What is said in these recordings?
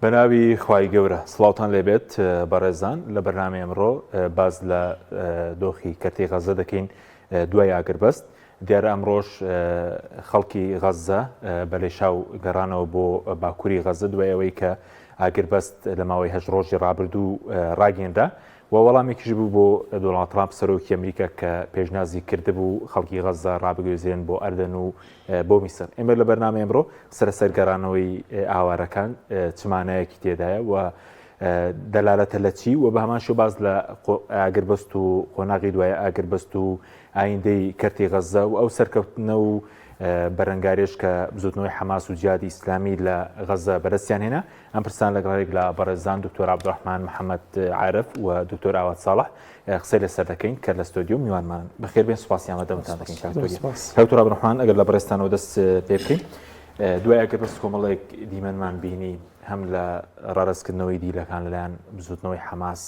بەناوی خوای گەورە سڵاوتان لێبێت بەڕێزان لە بەرنامەی ئەمڕۆ باس لە دۆخی کەرتی غەزە دەکەین دوای ئاگربەست دیارە ئەمڕۆش خەڵکی غەزە بە لێشاو گەڕانەوە بۆ باکووری غەزە دوای ئەوەی کە ئاگربەست لە ماوەی هەشت ڕۆژی ڕابردوو ڕاگەیەنرا و وەڵامێکیش بوو بۆ دۆناڵد ترامپ سەرۆکی ئەمریکا کە پێشنازی کردبوو خەڵکی غەزە ڕابگوێزرێن بۆ ئەردەن و بۆ میسر. ئێمە لە بەرنامەی ئەمڕۆ قسە لەسەر گەڕانەوەی ئاوارەکان چ مانایەکی تێدایە و دەلالەتە لە چی و بە هەمان شێوە باس لە ئاگربەست و قۆناغی دوای ئاگربەست و ئایندەی کەرتی غەزە و ئەو سەرکەوتنە و بەرەنگارێش کە بزوتنەوەی حەماس و جیادی ئیسلامی لە غەزە بەدەستیان هێنا ئەم پرسان لەگەڵ یەک لە بەڕێزان دکتۆر عەبدولڕەحمان محەممەد عارف و دکتۆر ئاوات ساڵح قسەی لەسەر دەکەین کە لە ستۆدیۆ میوانمان بەخێر بێن سوپاسی ئامادەبوونتان دەکەین کاک دکتۆر عەبدولڕەحمان ئەگەر لە بەڕێزتانەوە دەست پێ بکەین دوای ئەگەر بەس کۆمەڵێک دیمەنمان بینی هەم لە ڕادەستکردنەوەی دیلەکان لەلایەن بزوتنەوەی حەماس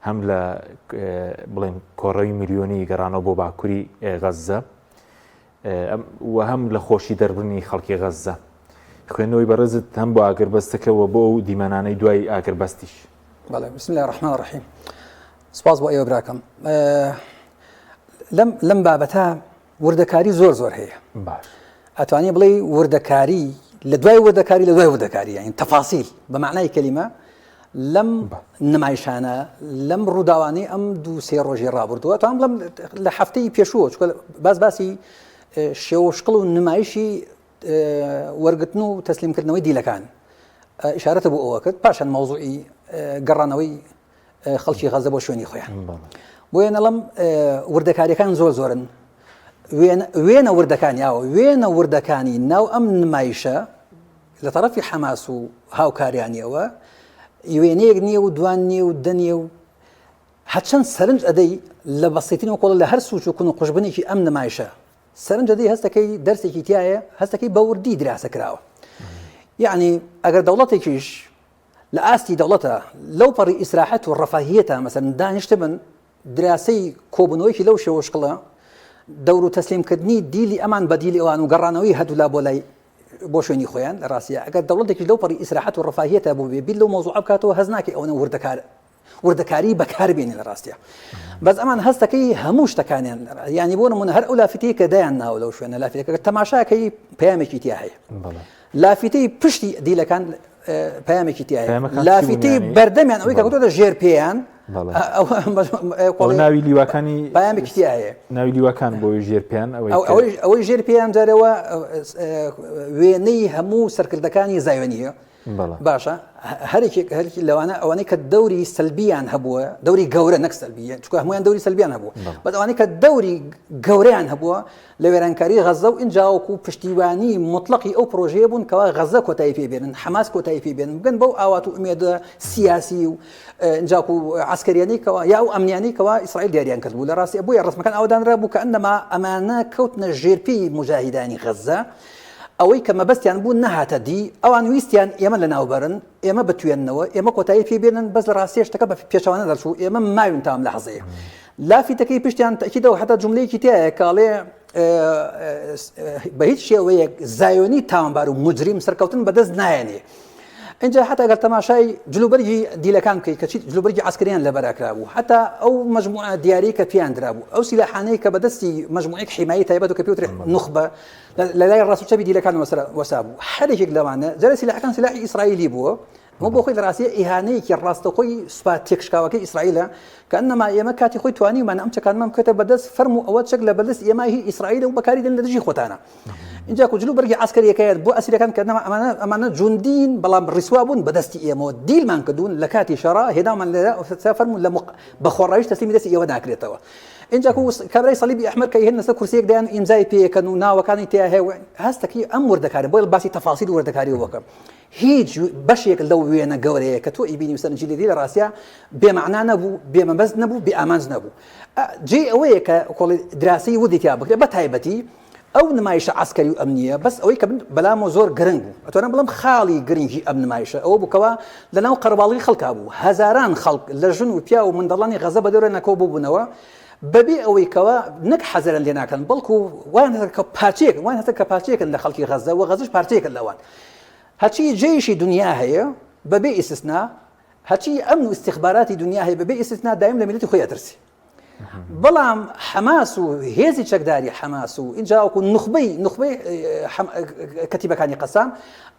هەم لە بڵێن کۆڕەوی ملیۆنی گەڕانەوە بۆ باکووری غەززە و هەم لە خۆشی دەربڕینی خەڵکی غەززە. خوێندنەوەی بەڕێزت هەم بۆ ئاگربەستەکە و بۆ ئەو دیمەنانەی دوای ئاگربەستیش. بەڵێ بسم الله الرحمن الرحیم سپاس بۆ ئێوە براکەم لەم لەم بابەتە وردەکاری زۆر زۆر هەیە باش ئەتوانی بڵێ وردەکاری لە دوای وردەکاری لە دوای وردەکاری یعنی تەفاسیل بە معنای کەلیمە لەم نمایشانە لەم ڕووداوانەی ئەم دوو سێ ڕۆژی ڕابردووە تام بڵێم لە هەفتەی پێشووە چکە باس باسی شێوە شکڵ و نمایشی وەرگتن و تەسلیمکردنەوەی دیلەکان ئشارەتە بۆ ئەوە کرد پاشان مەوزوعی گەڕانەوەی خەڵکی غەزە بۆ شوێنی خۆیان بۆیە نەڵم وردەکاریەکان زۆر زۆرن وێنە وردەکانی یاوە وێنە وردەکانی ناو ئەم نمایشە لە تەڕەفی حەماس و هاوکاریانیەوە وێنەیەک نییە و دوان نییە و دە نییە و هەرچەند سەرنج ئەدەی لە بەسیترین کۆڵ لە هەر سوچ و کون و قوژبنێکی ئەم نمایشە سەرنج ئەدەی هەستەکەی دەرسێکی تایە هەستەکەی بە وردی دراسە کراوە یعنی ئەگەر دەوڵەتێکیش لە ئاستی دەوڵەتە لەو پەڕی ئیسراحەت و ڕەفاهیەتە مەسەن دانیشتبن دراسەی کۆبوونەوەیەکی لەو شێوە شکڵە، دەور و تەسلیمکردنی دیلی ئەمان بە دیلی ئەوان و گەڕانەوەی هەردوولا بۆ لای بۆ شوێنی خۆیان، لە ڕاستیا ئەگەر دەوڵەتێکیش لەو پەڕی ئیسراحەت و ڕەفاهیەتە بووبێ بیر لەو مەوزوعە بکاتەوە هەست ناکەی ئەوەنە وردەکار وردەکاری بەکار بێنێ لە ڕاستیا بەس ئەمان هەستەکەی هەموو شتەکانیان یانی بۆ نمونە هەر ئەو لافیتەیە کە دایان ناوە لەو شوێنە لافیتەکە تەماشاکەی پەیامێکی تیا هەیە لافیتەی پشتی دیلەکان پەیامێکی تایە لافیتەی بەردەمیان ئەوەی کە کەوتۆتە ژێر پێیان ناوی لیواکانی پەیامێکی تایە ناوی لیواکان بۆ ژێر پێیان ئەوەی ژێر پێیان جارەوە وێنەی هەموو سەرکردەکانی زایۆنیە باشە هەرێکێک هەرکی لەوانە ئەوانەی کە دەوری سەلبیان هەبووە دەوری گەورە نەک سەلبیە چکە هەمویان دەوری سەلبیان هەبوو بەس ئەوانەی کە دەوری گەورەیان هەبووە لە وێرانکاری غەززە و ئینجا وەکو پشتیوانی موتڵەقی ئەو پرۆژەیە بوون کەوا غەززە کۆتایی پێ بێنن، حەماس کۆتایی پێ بێنن، بگەن بەو ئاوات و ئومێدە سیاسی و ئینجاکو عەسکەریانەی کەوا یا ئەو ئەمنیانەی کەوا ئیسرائیل دیاریان کردبوو. لە ڕاستی بۆیە ڕەسمەکان ئاوا دانرابوو کە ئەنەما ئەمانە کەوتنە ژێرپێی موجاهیدانی غەززە، ئەوەی کە مەبەستیان بوو نەهاتە دی، ئەوان ویستیان ئێمە لەناوبەرن، ئێمە بتوێننەوە، ئێمە کۆتایی پێ بێنن، بەس لە ڕاستیە شتەکە بە پێچەوانە دەرچوو، ئێمە ماوین تا ئەم لەحزەیە. لافیتەکەی پشتیان تەئکیدەوە هەتا جوملەیەکی تیایە کە ئەڵێ بە هیچ شێوەیەک زایۆنی تاوانبار و مجریم سەرکەوتن بەدەست نایەنێ. اینجا حتا ئەگەر تەماشای جلوبەرگی دیلەکان بکەیت کە چی جلوبەرگی عسکریان لەبەرا کرابوو حتا ئەو مجموعە دیاری کە پێیان درابوو ئەو سیلاحانەی کە بەدەستی مجموعێک حیمایی تایبەت و کە پێوترێت نوخبە لە لای ڕاست و چەپی دیلەکان وەسا بوو هەرێکێک لەوانە جارە سیلاحەکان سیلاحی ئیسرائیلی بووە ئەمە بۆ خۆی لە ڕاستییا ئیهانەیەکی ڕاستەوخۆی سوپا تێکشکاوەکەی ئیسرائیلە کە ئەنەما ئێمە کاتی خۆی توانیومانە ئەم چەکانمان بکەێتە بەدەست فەرموو ئەوە چەک لە بەدەست ئێمە هی ئیسرائیلە و بەکاری دێن لە دژی خۆتانە اینجا کو جلو بەرگی عسکەریەکەیان بۆ ئەسیرەکان کە نەما ئەمانە ئەمانە جوندین بەڵام ڕیسوا بوون بەدەستی ئێمەوە دیلمان کردوون لە کاتی شەڕا هێنامان لێرە فەرموو لە بە خۆڕایش تەسلیمی دەستی ئێوە ناکرێتەوە اینجا کو کابرای سەلیبی ئەحمەر کە هێن لەسەر کورسیەک دایان ئیمزای پێیەکەن و ناوەکانی تیا هەیە هەستەکەی ئەم وردەکاری بۆ باسی تەفاسیل وردەکاری وەکەم هیچ بەشێک لەو وێنە گەورەیە کە تۆ ئەیبینی و سەرنجی لێدەی لە ڕاستیا بێ مەعنا نەبوو، بێ مەبەست نەبوو، بێ ئامانج نەبوو. جێی ئەوەیە کە کۆڵی دراسەی وردی تیا بکرێت، بە تایبەتی ئەو نمایشە عەسکەری و ئەمنییە، بەس ئەوەی کە من بەلامەوە زۆر گرنگ بوو، ئەتوانم بڵێم خاڵی گرنگی ئەم نمایشە ئەوە بوو کەوا لەناو قەرەباڵغی خەڵکا بوو، هەزاران خەڵک لە ژن و پیاو و منداڵانی غەزە بەدەورە کۆ بووبوونەوە، بەبێ ئەوەی کەوا نەک حەزەرن لێ ناکەن، بەڵکو وایان هەست کە پارچەیەکن، وایان هەست کە پارچەیەکن لە خەڵکی غەزە و غەزەش پارچەیەکن لەوان. هەرچی جەیشی دونیا هەیە بەبێ ئیستسنا هەرچی ئەمن و ئیستیخباراتی دنیا هەیە بەبێ ئیستسنا دایم لە میللەتی خۆی ئەترسێ. بەڵام حەماس و هێزی چەکداری حەماس و ئینجا وەکو نوخبەی نوخبەی کەتیبەکانی قەسام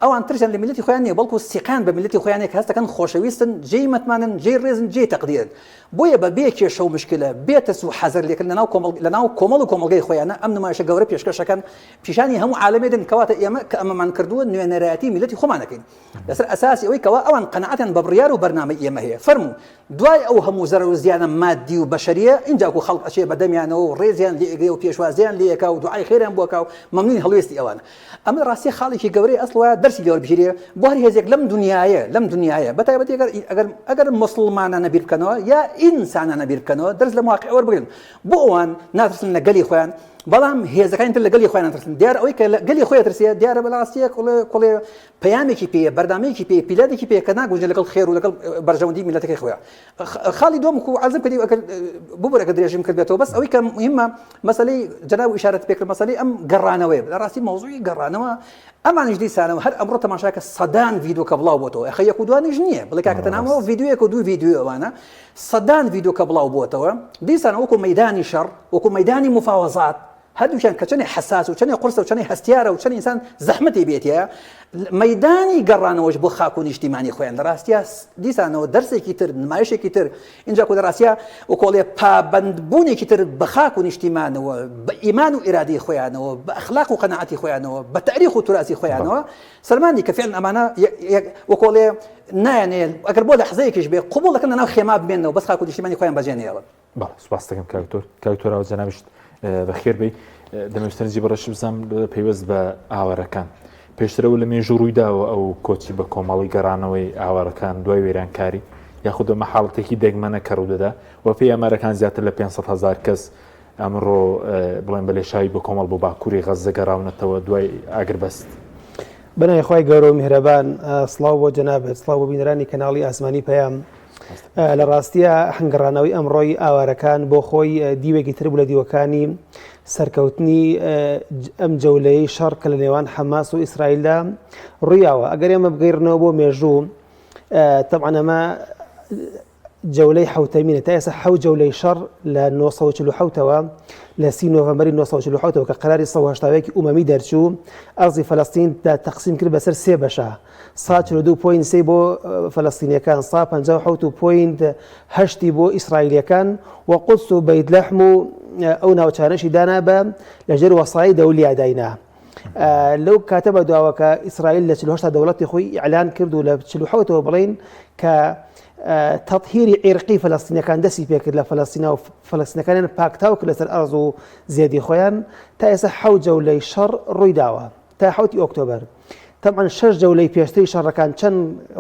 ئەوان ترسیان لە میللەتی خۆیان نییە بەڵکو سیقان بە میللەتی خۆیان کە هەستەکەن خۆشەویستن جێی متمانن جێی ڕێزن جێی تەقدیرن بۆیە بە بێ کێشە و مشکلە بێ ترس و حەزەر لێکردن لەناو کۆمەڵ لەناو کۆمەڵ و کۆمەڵگەی خۆیانە ئەم نمایشە گەورە پێشکەشەکەن پیشانی هەموو عالەمێ دەن کەواتە ئێمە کە ئەمەمان کردووە نوێنەرایەتی میللەتی خۆمان دەکەین لەسەر ئەساسی ئەوەی کەوا ئەوان قەناعەتیان بە بڕیار و بەرنامەی ئێمە هەیە فەرموو دوای ئەو هەموو زەرەر و زیانە مادی و بەشەریە ئینجاکو خەڵک ئەچێ بە دەمیانەوە و ڕێزیان لێ ئەگرێ و پێشوازیان لێ ئەکا و دوعای خێریان بۆ ئەکا و مەمنونی هەڵوێستی ئەوانە. ئەمە ڕاستیە خاڵێکی گەورەیە ئەسڵ وایە دەرسی لێ وەربگیرێ بۆ هەر هێزێک لەم دنیایە لەم دنیایە بە تایبەتی ئەگەر ئەگەر ئەگەر موسڵمانانە بیر بکەنەوە یا ئینسانانە بیر بکەنەوە دەرس لەم واقع وەربگرن بۆ ئەوان ناترسن لە گەلی خۆیان بەڵام هێزەکانی تر لە گەلی خۆیان ناترسن دیارە ئەوەی کە لە گەلی خۆی ئەترسێ دیارە بەڕاستیە کوڵێ کوڵێ پەیامێکی پێیە، بەرنامەیەکی پێیە، پیلانێکی پێیە کە ناگونجێ لەگەڵ خێر و لەگەڵ بەرژەوەندی میللەتەکەی خۆیان. خاڵی دووەم کو عەرزم کردی ئەگەر ببورە ئەگەر درێژیم کردبێتەوە بەس ئەوەی کە مهمە مەسەلەی جەناب ئیشارەت پێ کرد مەسەلەی ئەم گەڕانەوەیە لە ڕاستی مەوزوعی گەڕانەوە ئەمانیش دیسانەوە هەر ئەمڕۆ تەماشاکە سەدان ڤیدیۆ کە بڵاو بۆتەوە ئەخە یەک و دوانیش نییە بڵێ کاکە تەنها ڤیدیۆیەک و دوو ڤیدیۆ ئەوانە سەدان ڤیدیۆ کە بڵاو بۆتەوە دیسان وەکو مەیدانی شەڕ وەکو مەیدانی مفاوەزات هەردووکیان کە چەنێ حەساس و چەنێ قورسە و چەنێ هەستیارە و چەند ئینسان زەحمەتی بێتیە مەیدانی گەڕانەوەش بۆ خاک و نیشتیمانی خۆیان لە ڕاستیا دیسانەوە دەرسێکی تر نمایشێکی تر اینجا کو لە ڕاستیا وکۆڵێ پابەندبوونێکی تر بە خاک و نیشتیمانەوە بە ئیمان و ئیرادەی خۆیانەوە بە ئەخلاق و قەناعەتی خۆیانەوە بە تاریخ و توراسی خۆیانەوە سەلماندی کە فعلا ئەمانە وەکۆڵێ نایانێ ئەگەر بۆ لەحزەیەکیش بێ قبوڵ دەکەن لەناو خێما بمێنەوە بەس خاک و نیشتیمانی خۆیان بەجێ نەهێڵن. بەڵێ سوپاس دەکەم کاک دکتۆر. کاک دکتۆر ئاوات جەنابیشت بەخێر بێی. دەمەوێت سەرنجی بەڕێزت بزانم پەیوەست بە ئاوارەکان. پێشتر ئەوە لە مێژوو ڕووی داوە ئەو کۆچی بە کۆمەڵی گەڕانەوەی ئاوارەکان دوای وێرانکاری یاخود ئەمە حاڵەتێکی دەگمەنە کە ڕوودەدا و پێی ئامارەکان زیاتر لە 500 هەزار کەس ئەمڕۆ بڵێن بە لێشاوی بە کۆمەڵ بۆ باکووری غەززە گەڕاونەتەوە دوای ئاگربەست. بەناوی خوای گەورە و میهرەبان سڵاو بۆ جەنابت سڵاو بۆ بینەرانی کەناڵی ئاسمانی پەیام. لە ڕاستیە هەنگڕانەوەی ئەمڕۆی ئاوارەکان بۆ خۆی دیوێکی تر بوو لە دیوەکانی سەرکەوتنی ئەم جەولەیەی شەڕ کە لە نێوان حەماس و ئیسرائیلدا ڕوویاوە ئەگەر ئێمە بگەیڕنەوە بۆ مێژوو تەبعەن ئەمە جەولەی حوتەمینە تا ئێستا حەو جەولەی شەڕ لە 1940ەوە لە سی نۆڤەمبەری 1940ەوە کە قەراری 1970 ئومەمی دەرچوو ئەرزی فەلەستین دا تەقسیم کرد بەسەر سێ بەشە سا 42 point سێی بۆ فەلەستینیەکان، سا 57 و point هەشتی بۆ ئیسرائیلیەکان و قودس و بەیت لەحم و ئەو ناوچانەشی دانا بە لەژێر وەسایی دەولیا داینا. لەو کاتە بە دواوە کە ئیسرائیل لە 48 دەوڵەتی خۆی ئیعلان کرد و لە 47ەوە بڵین کە تەطهیری عیرقی فەلەستینەکان دەستی پێکرد لە فەلەستینا و فەلەستینەکانیان پاکتاو کرد لەسەر ئەرز و زێدی خۆیان تا ئێستا حەوت جەولەی شەڕ ڕووی داوە. تا حەوتی ئۆکتۆبەر. تەبعەن شەش جەولەی پێشتری شەڕەکان چەند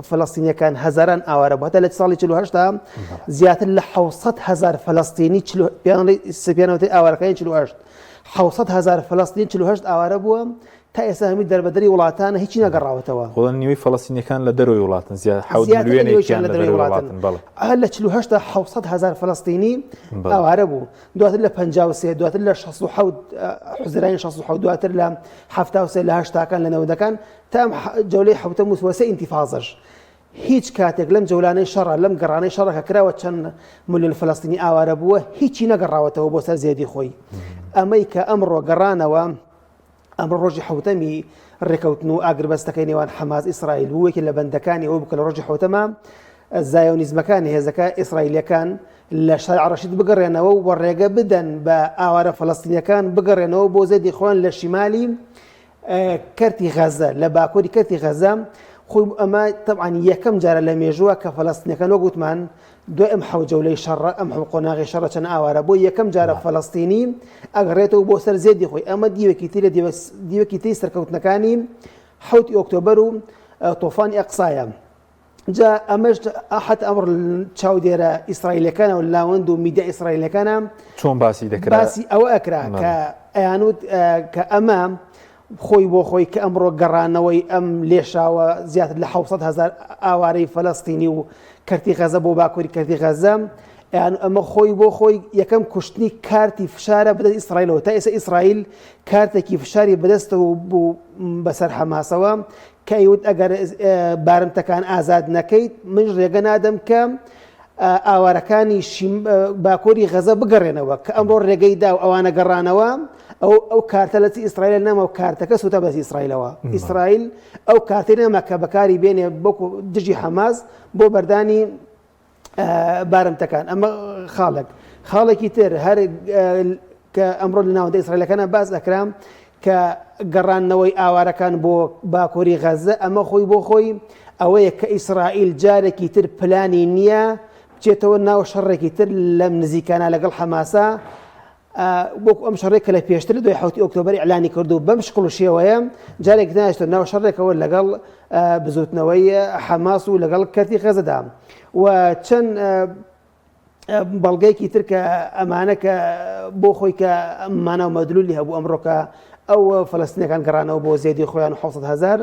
فەلەستینیەکان هەزاران ئاوارە بوو هەتا لە ساڵی 48 تا زیاتر لە 600 هەزار فەلەستینی سپیانەوەی ئاوارەکانی 48 600 هەزار فەلەستینی 48 ئاوارە بووە تا ئێستا هەمووی دەربەدەری وڵاتانە هیچی نەگەڕاوەتەوە. خۆڵە نیوەی فەلەستینیەکان لە دەرەوەی وڵاتن زیاد حەوت ملیۆنێکیان لە دەرەوەی وڵاتن بەڵێ. لە 48 تا 600 هەزار فەلەستینی ئاوارە بوو. دواتر لە 53 دواتر لە 67 حوزەیرانی 67 دواتر لە 73 لە هەشتاکان لە نەوەدەکان تا ئەم جەولەی حەوتەم و سێ ئینتیفازەش هیچ کاتێک لەم جەولانەی شەڕە لەم گەڕانەی شەڕەکە کراوە چەند ملیۆن فەلەستینی ئاوارە بووە هیچی نەگەڕاوەتەوە بۆ سەر زێدی خۆی ئەمەی کە ئەمڕۆ گەڕانەوە ئەمڕۆ ڕۆژی حەوتەمی ڕێکەوتن و ئاگربەستەکەی نێوان حەماس ئیسرائیل بوو یەکێ لە بەندەکانی ئەوە بوو کە لە ڕۆژی حەوتەما زایۆنیزمەکانی هێزەکە ئیسرائیلەکان لە شاری عەڕەشید بگەڕێنەوە و ڕێگە بدەن بە ئاوارە فەلەستینیەکان بگەڕێنەوە بۆ زێدی خۆیان لە شیمالی کەرتی غەزە لە باکووری کەرتی غەزە خۆی ئەمە تەبعەن یەکەم جارە لە مێژووە کە فەلەستینەکان وەک وتمان دوای ئەم حەو جەولەی شەڕە ئەم حەو قۆناغی شەڕە چەند ئاوارە بۆ یەکەم جارە فەلەستینی ئەگەڕێتەوە بۆ سەر زێدی خۆی ئەمە دیوێکی تری دیوێکی تری سەرکەوتنەکانی حەوتی ئۆکتۆبەر و تۆفانی ئەقسایە جا ئەمەش حتا ئەمڕ چاودێرە ئیسرائیلەکانە و لاوەند و میدیا ئیسرائیلەکانە چۆن باسی دەکرا باسی ئەوە ئەکرا کە ئەیانوت کە ئەمە خۆی بۆ خۆی کە ئەمڕۆ گەڕانەوەی ئەم لێشاوە زیاتر لە 600 هەزار ئاوارەی فەلەستینی و کەرتی غەزە بۆ باکووری کەرتی غەزە. یان ئەمە خۆی بۆ خۆی یەکەم کوشتنی کارتی فشارە بەدەست ئیسرائیلەوە تا ئێستا ئیسرائیل کارتێکی فشاری بەدەستەوە بوو بەسەر حەماسەوە کە ئەیوت ئەگەر بارمتەکان ئازاد نەکەیت من ڕێگە نادەم کە ئاوارەکانی باکووری غەزە بگەڕێنەوە کە ئەمڕۆ ڕێگەی دا و ئەوانە گەڕانەوە ئەو ئەو کارتە لە چی ئیسرائیل نەما و کارتەکە سوتا بەس ئیسرائیلەوە ئیسرائیل ئەو کارتەی نەما کە بەکاری بێنێ بۆ دژی حەماس بۆ بەردانی بارمتەکان ئەمە خاڵێک خاڵێکی تر هەر کە ئەمڕۆ لە ناوەندە ئیسرائیلەکانە باس ئەکرا کە گەڕاندنەوەی ئاوارەکان بۆ باکووری غەززە، ئەمە خۆی بۆ خۆی ئەوەیە کە ئیسرائیل جارێکی تر پلانی نییە بچێتەوە ناو شەڕێکی تر لەم نزیکانە لەگەڵ حەماسا وەکو ئەم شەڕێک کە لە پێشتر لە دوای حوتی ئۆکتۆبەر ئیعلانی کردو بەم شکڵ و شێوەیە جارێک ناچێتە ناو شەڕێکەوە لەگەڵ بزوتنەوەی حەماس و لەگەڵ کەرتی غەزەدا و چەند بەڵگەیەکی تر کە ئەمانە کە بۆ خۆی کە مانا و مەدلولی هەبوو ئەمڕۆکە ئەو فلستینەکان گەڕانەوە بۆ زێدی خۆیان 600 هزار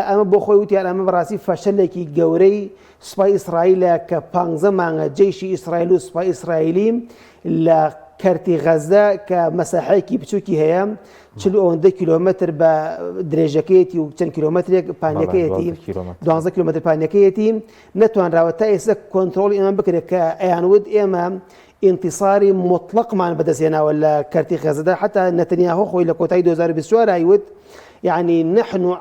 ئەمە بۆ خۆی وتیان ئەمە بەڕاستی فەشەلێکی گەورەی سوپای ئیسرائیلە کە پ مانگە جەیشی ئیسرائیل و سوپای ئیسرائیلی لە کەرتی غەزە کە مەساحەیەکی بچووکی هەیە چل ئەوەندە کیلۆمەتر بە درێژەکەیەتی و چەند کیلۆمەترێک پانەکەیەتی 12 کیلۆمەتر پانەکەیەتی نەتوانراوە تا ئێستا کۆنترۆڵی ئێمە بکرێت کە ئەیانوت ئێمە ئینتیساری موتڵەقمان بەدەستهێناوە لە کەرتی غەزەدا حتا نەتەنیاهۆ خۆی لە کۆتایی 2024 ئایوت یعنی نحن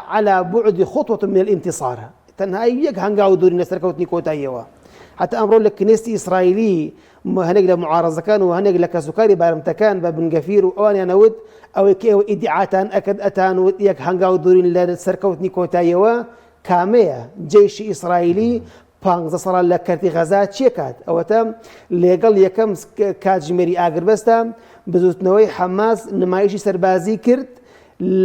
على بعد خطوة من الانتصار تەنها یەک هەنگاو دوورین لە سەرکەوتنی کۆتاییەوە حتا ئەمڕۆ لە کنێستی ئیسرائیلی هەنێک لە معارەزەکان و هەنێک لە کەسوکاری بارمتەکان بە بنگەفیر و ئەوانیان ئەوت ئەوەی کە ئێوە ئیدعاتان ئەکرد ئەتان وت یەک هەنگاو دوورین لە سەرکەوتنی کۆتاییەوە کامەیە جەیشی ئیسرائیلی پانزە ساڵە لە کەرتی غەزا چیەکات؟ ئەوەتە لەگەڵ یەکەم کاتژمێری ئاگربەستە بزوتنەوەی حەماس نمایشی سەربازی کرد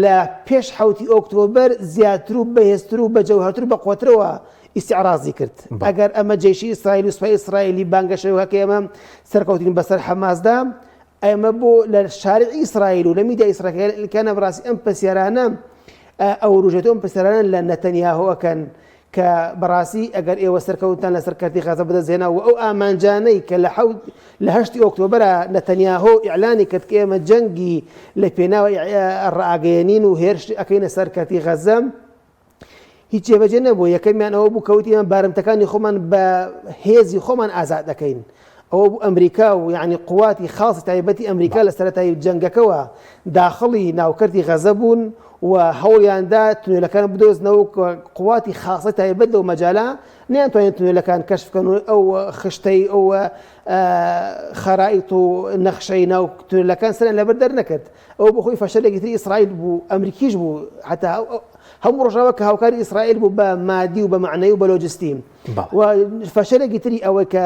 لە پێش حەوتی ئۆکتۆبەر زیاتر و بەهێزتر و بەجەوهەرتر و بەقوەترەوە ئیستعرازی کرد. ئەگەر ئەمە جەیشی ئیسرائیل و سوپای ئیسرائیلی بانگەشەوەکەی ئەمە سەرکەوتین بەسەر حەماسدا ئێمە بۆ لە شارعی ئیسرائیل و لە میدیا ئیسرائیلەکانە بەڕاستی ئەم پرسیارانە ئەوروژێت ئەم پرسیارانە لە نەتەنیاهۆ ئەکەن کە بەڕاستی ئەگەر ئێوە سەرکەوتان لەسەر کەرتی غەزە بەدەستهێنا و ئەو ئامانجانەی کە لە حەوت لە هەشتی ئۆکتۆبەرە نەتەنیاهۆ ئیعلانی کرد کە ئێمە جەنگی لە پێناوە ڕاگەیەنین و هێرش ئەکەینە سەر کەرتی غەزە هیچ جێبەجێ نەبوو یەکەمیان ئەوە بوو کەوتی ئێمە بارمتەکانی خۆمان بە هێزی خۆمان ئازاد دەکەین ئەوە بوو ئەمریکا و یعنی قواتی خاصی تایبەتی ئەمریکا لە سەرەتای جەنگەکەوە داخڵی ناوکەرتی غەزە بوون و هەوڵیاندا تونێلەکان بدۆزنەوە قواتی خاصی تایبەت لەو مەجالە نیانتوانین تونێلەکان کەشف بکەن و ئەو خشتەی ئەو خەرائیت و نەخشەی ناو تونێلەکان سەریان لەبەر دەرنەکرد ئەوە بۆ خۆی فەشەلێکی تری ئیسرائیل بوو ئەمریکیش بوو حتا هەموو ڕۆژاوا کە هاوکاری ئیسرائیل بوو بە مادی و بە معنەی و بە لۆجستی و فەشەلێکی تری ئەوەی کە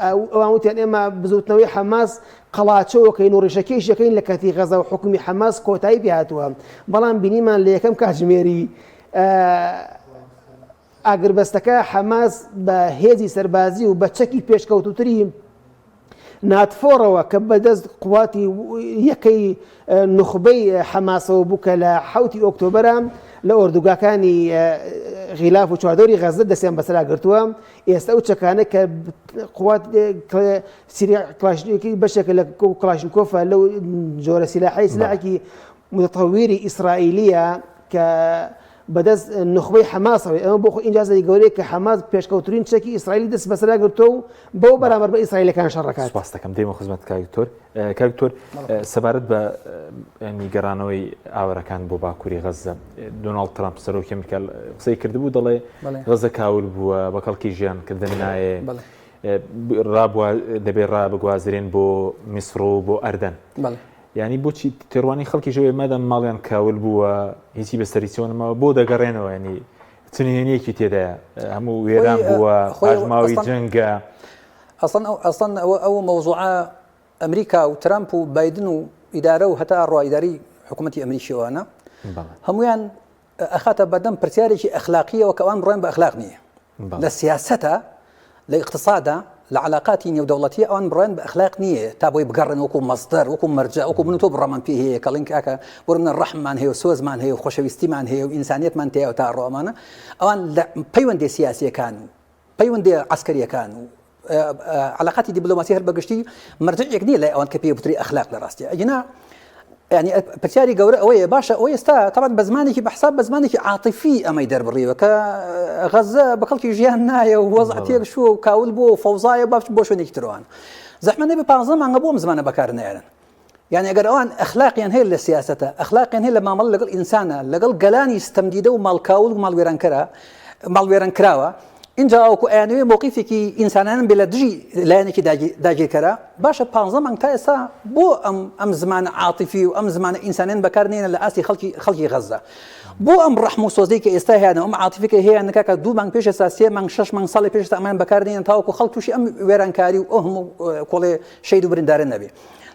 ئەوان وتیان ئێمە بزوتنەوەی حەماس قەڵاچەوەکەین و ڕیشەکێش یەکەین لە کەرتی غەزە و حکومی حەماس کۆتایی پێهاتووە بەڵام بینیمان لە یەکەم کاتژمێری ئاگربەستەکە حەماس بە هێزی سەربازی و بە چەکی پێشکەوتوتری ناتفۆڕەوە کە بەدەست قواتی یەکەی نوخبەی حەماسەوە بوو کە لە حوتی ئۆکتۆبەرە لە ئۆردوگاکانی غیلاف و چواردەوری غەزە دەستیان بەسەرا گرتووە ئێستا ئەو چەکانە کە قوات کلاشنیکی بەشێکە لە کلاشنکۆفە لەو جۆرە سیلاحی سلاحێکی متطوری ئیسرائیلیە کە بەدەست نوخبەی حەماسەوەی، ئەمە بۆ خۆی ئینجازێکی گەورەیە کە حەماس پێشکەوترین چەکی ئیسرائیلی دەست بەسەرا گرتووە و بەو بەرامبەر بە ئیسرائیلەکان شەڕ دەکات. سوپاست دەکەم دێمە خزمەت کاک دکتۆر. کاک دکتۆر سەبارەت بە ینی گەڕانەوەی ئاوارەکان بۆ باکووری غەززە دۆناڵد ترامپ سەرۆکی ئەمریکا قسەی کردبوو دەڵێ غەززە کاول بووە بە کەڵکی ژیان کردن نایێ ڕابوە دەبێ ڕابگوازرێن بۆ میسر و بۆ ئەردەن. یانی بۆچی تێڕوانی خەڵکیش ئەوەیە مادام ماڵیان کاول بووە هیچی بەسەری چۆن نەماوە بۆ دەگەڕێنەوە ینی چ نهێنیەکی تێدایە هەموو وێران بووە پاشماوی جەنگە ئەسڵەن ئەو ئەسڵەن ئەوە ئەو مەوزوعە ئەمریکا و ترامپ و بایدن و ئیدارە و هەتا ڕوا ئیداری حکوومەتی ئەمریکیەوەە هەمویان ئەخاتە بەردەم پرسیارێکی ئەخلاقیەوە کە ئەوان بڕوایان بە ئەخلاق نییە لە سیاسەتە لە ئیقتسادا لە علاقاتی نێودەوڵەتی ئەوان بڕوایان بە ئەخلاق نییە تا بۆی بگەڕن وەکو مەصدەر وەکو مەرجە وەکو من و تۆ بڕەمان پێ هەیە کەڵین کاکە بۆ منە ڕەحممان هەیە و سۆزمان هەیە و خۆشەویستیمان هەیە و ئینسانیەتمان تێیە تا ڕۆمانە ئەوان لە پەیوەندی سیاسیەکان و پەیوەندی عسکەریەکان و. علاقاتی دیبلۆماسی هەر بەگشتی مەرجعێک نییە لای ئەوان کە پێی بتری ئەخلاق لە ڕاستیە ئەگینا یعنی پرسیاری گەورە ئەوەیە باشە ئەو ئێستا تەبعەن بە زمانێکی بە حساب بە زمانێکی عاتیفی ئەمەی دەربڕیوە کە غەزە بە کەڵکی ژیان نایە و وەزع تێک شووە و کاول بووە و فەوزایە باش بۆ شوێنێکی تروان زەحمە نەبێ پازدە مانگە بۆ ئەم زمانە بەکار نایەن یعنی ئەگەر ئەوان ئەخلاقیان هەیە لە سیاسەتە ئەخلاقیان هەیە لە مامەڵە لەگەڵ ئینسانە لەگەڵ گەلانی ستەمدیدە و ماڵکاول و ماڵوێرانکەرە ماڵوێرانکراوە ئینجا ئەوکو ئەیانەوێ مەوقیفێکی ئینسانانە بێ لە دژی لایەنێکی داگیرکەرە باشە پانزە مانگ تا ئێستا بۆ ئەم ئەم زمانە عاتیفی و ئەم زمانە ئینسانیان بەکار نێنە لە ئاستی خەڵکی خەڵکی غەززە بۆ ئەم ڕەحم و سۆزەی کە ئێستا هەیانە ئەم عاتیفی کە هەیە کاکە دوو مانگ پێش ئێستا سێ مانگ شەش مانگ ساڵی پێش ئێستا ئەمەیان بەکار نێنن تاوەکو خەڵک تووشی ئەم وێرانکاری و ئەو هەموو کۆڵێ شەهید و بریندارە نەبێ.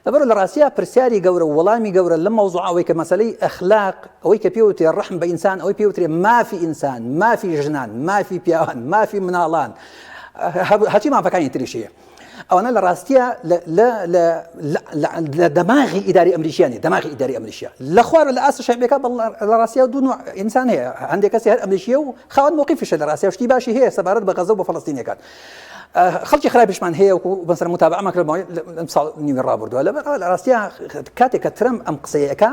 لەبەرئەوە لە ڕاستیا پرسیاری گەورە و وەڵامی گەورە لەم مەوزوعە ئەوەی کە مەسەلەی ئەخلاق، ئەوەی کە پێ وترێ ڕەحم بە ئینسان، ئەوەی پێ وترێ مافی ئینسان، مافی ژنان، مافی پیاوان، مافی مناڵان، هەرچی مافەکانی تریش هەیە. ئەوانە لە ڕاستیا لە دەماغی ئیداری ئەمریکیا نیە، دەماغی ئیداری ئەمریکیا لە خوارەوە لە ئاست شەعبیەکە لە ڕاستیا دوو نوع ئینسان هەیە، هەندێک کەسی هەر ئەمریکیە و خاوەن مەوقیفیشە لە ڕاستیا شتی باشی هەیە سەبارەت بە غەزە و بە فەڵەستینیەکان. خەڵکی خراپیشمان هەیە وەکو بەسەر متابعەمان کرد ماوەی لەم ساڵ نیوی ڕابردووە لەبەر ئەوە لە ڕاستیا کاتێک کە ترەمپ ئەم قسەیەکە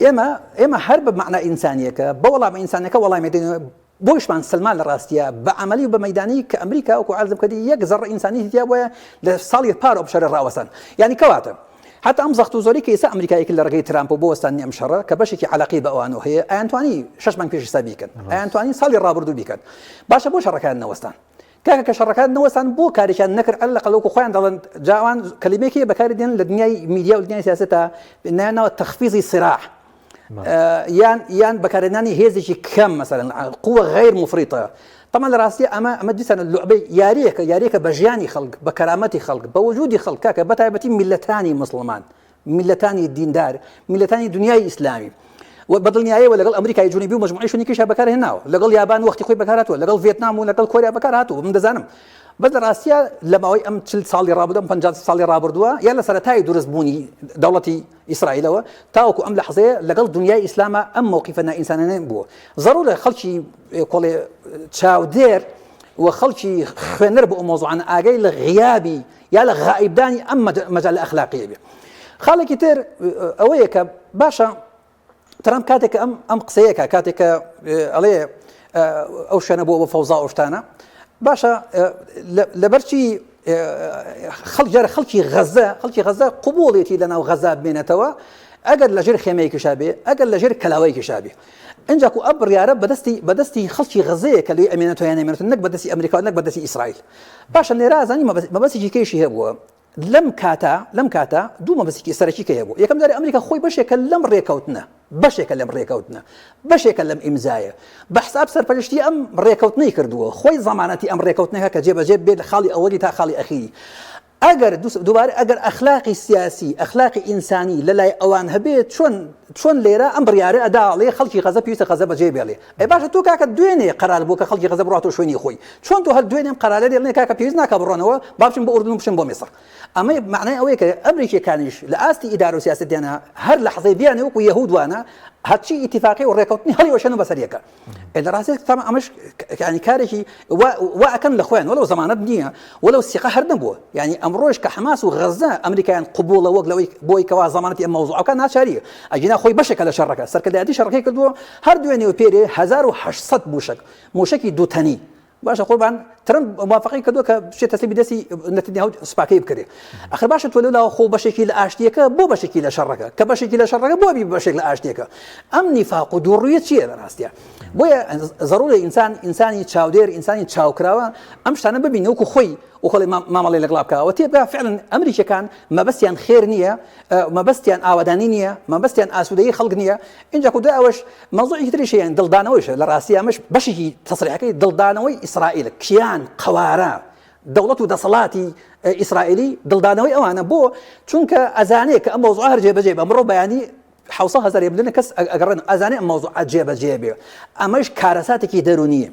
ئێمە ئێمە هەر بە مەعنا ئینسانیەکە بە وەڵامە ئینسانەکە وەڵامی دەینەوە بۆیشمان سلمان لە ڕاستیە بە عملی و بە مەدانی کە ئەمریکا وەکو عەرزم کردی یەک زەڕە ئینسانی تیا بۆیە لە ساڵی پار ئەو شەڕە ڕاوەستان یعنی کەواتە حتا ئەم زەخت و زۆری کە ئێستا ئەمریکا یەکرد لە ڕێگەی ترامپ و بۆ وەستاندنی ئەم شەڕە کە بەشێکی عەلاقەی بە ئەوانەوە هەیە ئەیانتوانی شەش مانگ پێش ئێستا بیکەن ئەیانتوانی ساڵی ڕابردوو بیکەن باشە بۆ شەڕەکان نەوەستان کاکە کە شەڕەکان نەوەستان بۆ کارێکیان نەکرد عەلە الأقل وەکو خۆیان دەڵێن جا ئەوان کەلیمەیەک هەیە بەکاری دێن لە دنیای میدیا و دنیای سیاسەتا نایان ناوە تخفیزی صراع یان یان بەکارهێنانی هێزێکی کەم مەسەلەن قووە غیر مفریطە طبعا لە ڕاستی ئەمە ئەمە دیسان لعبەی یاریەکە یاریەکە بە ژیانی خەڵک بە کەرامەتی خەڵک بە وجودی خەڵک کاکە بە تایبەتی میلەتانی مسلمان میللەتانی دیندار، میللەتانی دنیای ئیسلامی و بە دڵنیایەوە لەگەڵ ئەمریکای جنوبی و مەجموعەی شوێنی کیشا بەکار هێناوە، لەگەڵ یابان وەختی خۆی بەکار هاتووە، لەگەڵ ڤێتنام و لەگەڵ کۆریا بەکار هاتووە، من دەزانم. بەس لە ڕاستیا لە ماوەی ئەم 40 ساڵی ڕابردوو، ئەم 50 ساڵی ڕابردووە یا لە سەرەتای دروست بوونی دەوڵەتی ئیسرائیلەوە تاوەکو ئەم لەحزەیە لەگەڵ دنیای ئیسلامە ئەم مەوقیفە نائینسانانە بووە. زەرورە خەڵکی کۆڵێ چاودێر و خەڵکی خوێنەر بۆ ئەو مەوزوعانە ئاگای لە غیابی یا لە غائیبدانی ئەم مەجالە ئەخلاقیە بێ. خاڵێکی تر ئەوەیە کە باشە ترامپ کاتێک ئەم ئەم قسەیەکە کاتێک کە ئەڵێ ئەو شوێنە بۆ بە فەوزا ئەو شتانە باشە لەبەرچی خەڵک جارە خەڵکی غەزە خەڵکی غەزە قوبوڵێتی لەناو غەزا بمێنێتەوە ئەگەر لەژێر خێمەیەکیشا بێ ئەگەر لەژێر کەلاوەیەکیشا بێ ئینجا کو ئەم بڕیارە بەدەستی بەدەستی خەڵکی غەزەیە کە لێی ئەمێنێتەوە یان نەمێنێتەوە نەک بەدەستی ئەمریکا و نەک بەدەستی ئیسرائیل باشە لێرە ئەزانی مەبەستێکی کەیشی هەبووە لەم کاتە لەم کاتە دوو مەبەستێکی سەرەکی کە هەبوو یەکەم جارێ ئەمریکا خۆی بەشێکە لەم ڕێکەوتنە بەشێکە لەم ڕێکەوتنە بەشێکە لەم ئیمزایە بە حساب سەرپەرشتی ئەم ڕێکەوتنەی کردووە خۆی زەمانەتی ئەم ڕێکەوتنەکە کە جێبەجێ بێت لە خاڵی ئەوەلی تا خاڵی ئەخیری ئەگەر دووبارە ئەگەر ئەخلاقی سیاسی، ئەخلاقی ئینسانی لە لای ئەوان هەبێ چۆن چۆن لێرە ئەم بڕیارە ئەدا ئەڵێ خەڵکی غەزە پێویستە غەزە بەجێ بێڵێ ئەی باشە تۆ کاکە دوێنێ قەرار بوو کە خەڵکی غەزە بڕاتەوە شوێنی خۆی چۆن تۆ هەر دوێنێ ئەم قەرارە دێڵێ کاکە پێویست ناکا بڕۆنەوە با بچن بۆ ئوردن و بچن بۆ میسر ئەمە مەعنای ئەوەیە کە ئەمریکیەکانیش لە ئاستی ئیدارە و سیاسەتیانە هەر لەحزەی بیانێ وەکو یەهود وانە هەرچی ئیتیفاقی و ڕێکەوتنی هەڵیوەشێنن بەسەر یەکە لە ڕاستی تام ئەمەش ینی کارێکی وا ئەکەن لە خۆیان وەلو زەمانەت نییە وەلو سیقە هەر نەبووە یعنی ئەمڕۆژ کە حەماس و غەزە ئەمریکایان قبوڵە وەک لەوەی بۆی کەوا زەمانەتی ئەم مەوزوعەکە ناچاریە ئەگینا خۆی بەشێکە لە شەڕەکە سەرکردایەتی شەڕەکەی کردووە هەر دوێنێ و پێرێ 1800 موشک موشکی دووتەنی باشە قوربان ترەمپ موافقەی کردووە کە بچێت تەسلیمی دەستی نەتنیاهو سوپاکەی بکرێ ئەخر باشە تۆ لەولاوە خۆ بەشێکی لە ئاشتیەکە بۆ بەشێکی لە شەڕەکە کە بەشێکی لە شەڕەکە بۆ بی بەشێک لە ئاشتیەکە ئەم نیفاق و دووڕوویە چییە لە ڕاستیە بۆیە زەڕوورە ئینسان ئینسانی چاودێر ئینسانی چاوکراوە ئەم شتانە ببینە وەکو خۆی وخۆڵی مامەڵی لەگەڵا بکەوە تێبگا فعلا ئەمریکیەکان مەبەستیان خێر نییە مەبەستیان ئاوەدانی نییە مەبەستیان ئاسوودەیی خەڵک نییە ئینجا کو دوای ئەوەش مەوزوعێکی تریش هەیە دڵدانەوەیشە لە ڕاستی ئەمەش بەشێکی تەسریحەکەی دڵدانەوەی ئیسرائیلە کیان قەوارە دەوڵەت و دەسەڵاتی ئیسرائیلی دڵدانەوەی ئەوانە بۆ چونکە ئەزانێ کە ئەم مەوزوعە هەر جێبەجێ بە ئەمڕۆ بەیانی حوسە هەزار ملیۆن کەس ئەگەڕێن ئەزانێ ئەم مەوزوعە جێبەجێ بێ ئەمەش کارەساتێکی دەرونیە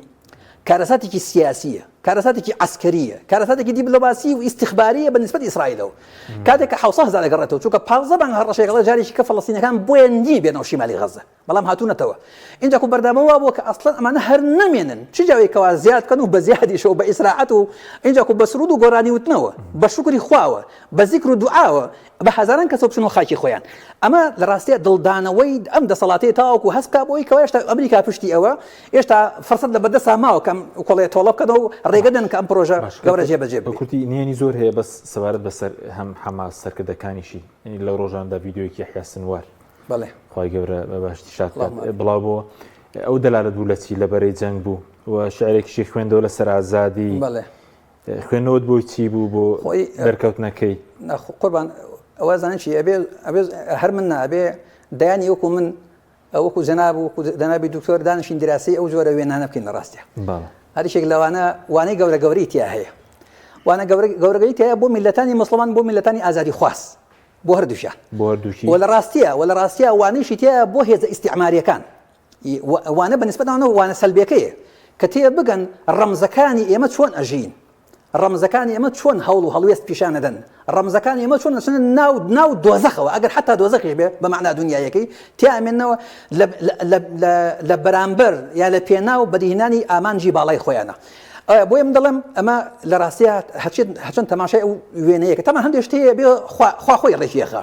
کارەساتێکی سیاسیە. کارەساتێکی عەسکەرییە، کارەساتێکی دیبلۆماسی و ئیستیخبارییە بە نیسبەت ئیسرائیلەوە. کاتێک کە 700 هەزار ئەگەڕێتەوە، چونکە 15 مانگ هەڕەشەیەک ئەڵێ جارێکی کە فەڵەستینەکان بۆیان نییە بێنەوە شیمالی غەزە، بەڵام هاتوونەتەوە. ئینجا کو بەرنامە وا بووە کە ئەسڵەن ئەمانە هەر نەمێنن، چ جاوێک کەوا زیاد بکەن و بە زیادیشەوە بە ئیسراحەت و ئینجا کو بە سروود و گۆرانی وتنەوە، بە شوکری خواوە، بە زیکر و دوعاوە، بە هەزاران کەسەوە بچنەوە خاکی خۆیان. ئەمە لە ڕاستیا دڵدانەوەی ئەم دەسەڵاتەیە تاوەکو هەست بکا بەوەی کەوا هێشتا ئەمریکا پشتی ئەوە، هێشتا فرسەت لە بەردەستا ماوە کە ئەم کۆڵەیە تۆڵە بکەنەوە و ڕێگە دەن کە ئەم پرۆژە گەورە جێبەجێ بکرێت. بە کورتی نهێنی زۆر هەیە بەس سەبارەت بە سەر هەم حەماس سەرکردەکانیشی یانی لەو ڕۆژاندا ڤیدیۆیەکی یەحیا سنوار بەڵێ خوای گەورە بە باشتی شاد بکات بڵاو بۆ ئەو دەلالەت بوو لە چی لە بەرەی جەنگ بوو و شعرێکیشی خوێندەوە لەسەر ئازادی بەڵێ خوێندنەوەت بۆی چی بوو بۆ دەرکەوتنەکەی؟ قوربان ئەوە زانین چی ئەبێ ئەبێ هەر من نا ئەبێ دەیانی وەکو من وەکو جەناب وەکو جەنابی دکتۆر دانیشین دیراسی ئەو جۆرە وێنانە بکەین لە ڕاستیا هەریشێک لەوانە وانەی گەورە گەورەی تیا هەیە وانە گەورە گەورەگەی تیا بۆ میلەتانی مسلمان بۆ میلەتانی ئازادی خواست بۆ هەردووشیان بۆ هەردووکی وە لە ڕاستیە وە لە ڕاستیە وانەیشی تیا بۆ هێزە ئیستیعماریەکان وانە بە نسبەت ئەوانە وانە سەلبیەکەیە کە تێ بگەن ڕەمزەکانی ئێمە چۆن ئەژین، ڕەمزەکانی ئێمە چۆن هەوڵ و هەڵوێست پیشان ئەدەن، ڕەمزەکانی ئێمە چۆن ئەچنە ناو ناو دۆزەخەوە ئەگەر حەتا دۆزەخیش بێ بە مەعنا دونیاییەکەی تیا ئەمێننەوە لە لە لە لە بەرامبەر یا لە پێناو بەدیهێنانی ئامانجی باڵای خۆیانە. بۆیە من دەڵێم ئەمە لە ڕاستیا هەرچەند تەماشای ئەو وێنەیەکە تەمان هەندێک شت هەیە بێ خوا خۆی ڕێکی ئەخا.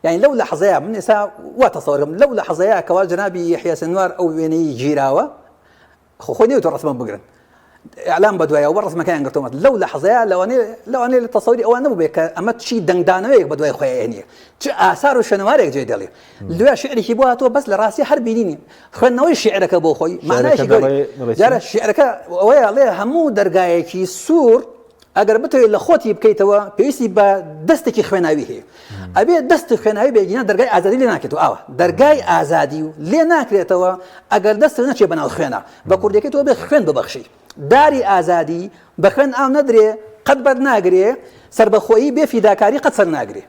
یانی لەو لەحزەیە من ئێستا وا تەسەوەرم لەو لەحزەیە کەوا جەنابی یەحیا سنوار ئەو وێنەی گیراوە خۆ خۆی نەیوتوە ڕەسمە بگرن ئیعلام بەدوایەوە بە ڕەسمەکەیان گرتومەت لەو لەحزەیە لەوانەیە لەوانەیە لە تەسەوری ئەوان نەبوو کە ئەمە چی دەنگدانەوەیەک بەدوای خۆی ئەهێنێ چ ئاسار و شوێنەوارێک جێ دێڵێ لوێ شعرێکی بۆ هاتووە بەس لە ڕاستی هەر بینینی خوێندنەوەی شعرەکە بۆ خۆی مانایەکی گەورەی جارە شعرەکە ئەوەیە ئەڵێ هەموو دەرگایەکی سوور ئەگەر بتەوێت لە خۆتی بکەیتەوە پێویستی بە دەستێکی خوێناوی هەیە ئەبێ دەستی خوێناوی بێگینا دەرگای ئازادی لێ ناکرێتەوە ئاوە دەرگای ئازادی و لێ ناکرێتەوە ئەگەر دەست نەچێ بەناو خوێنە بە کوردەکەی تۆ بێ خوێن ببەخشی داری ئازادی بە خوێن ئاو نەدرێ قەت بەر ناگرێ سربەخۆیی بێ فیداکاری قەت سەر ناگرێ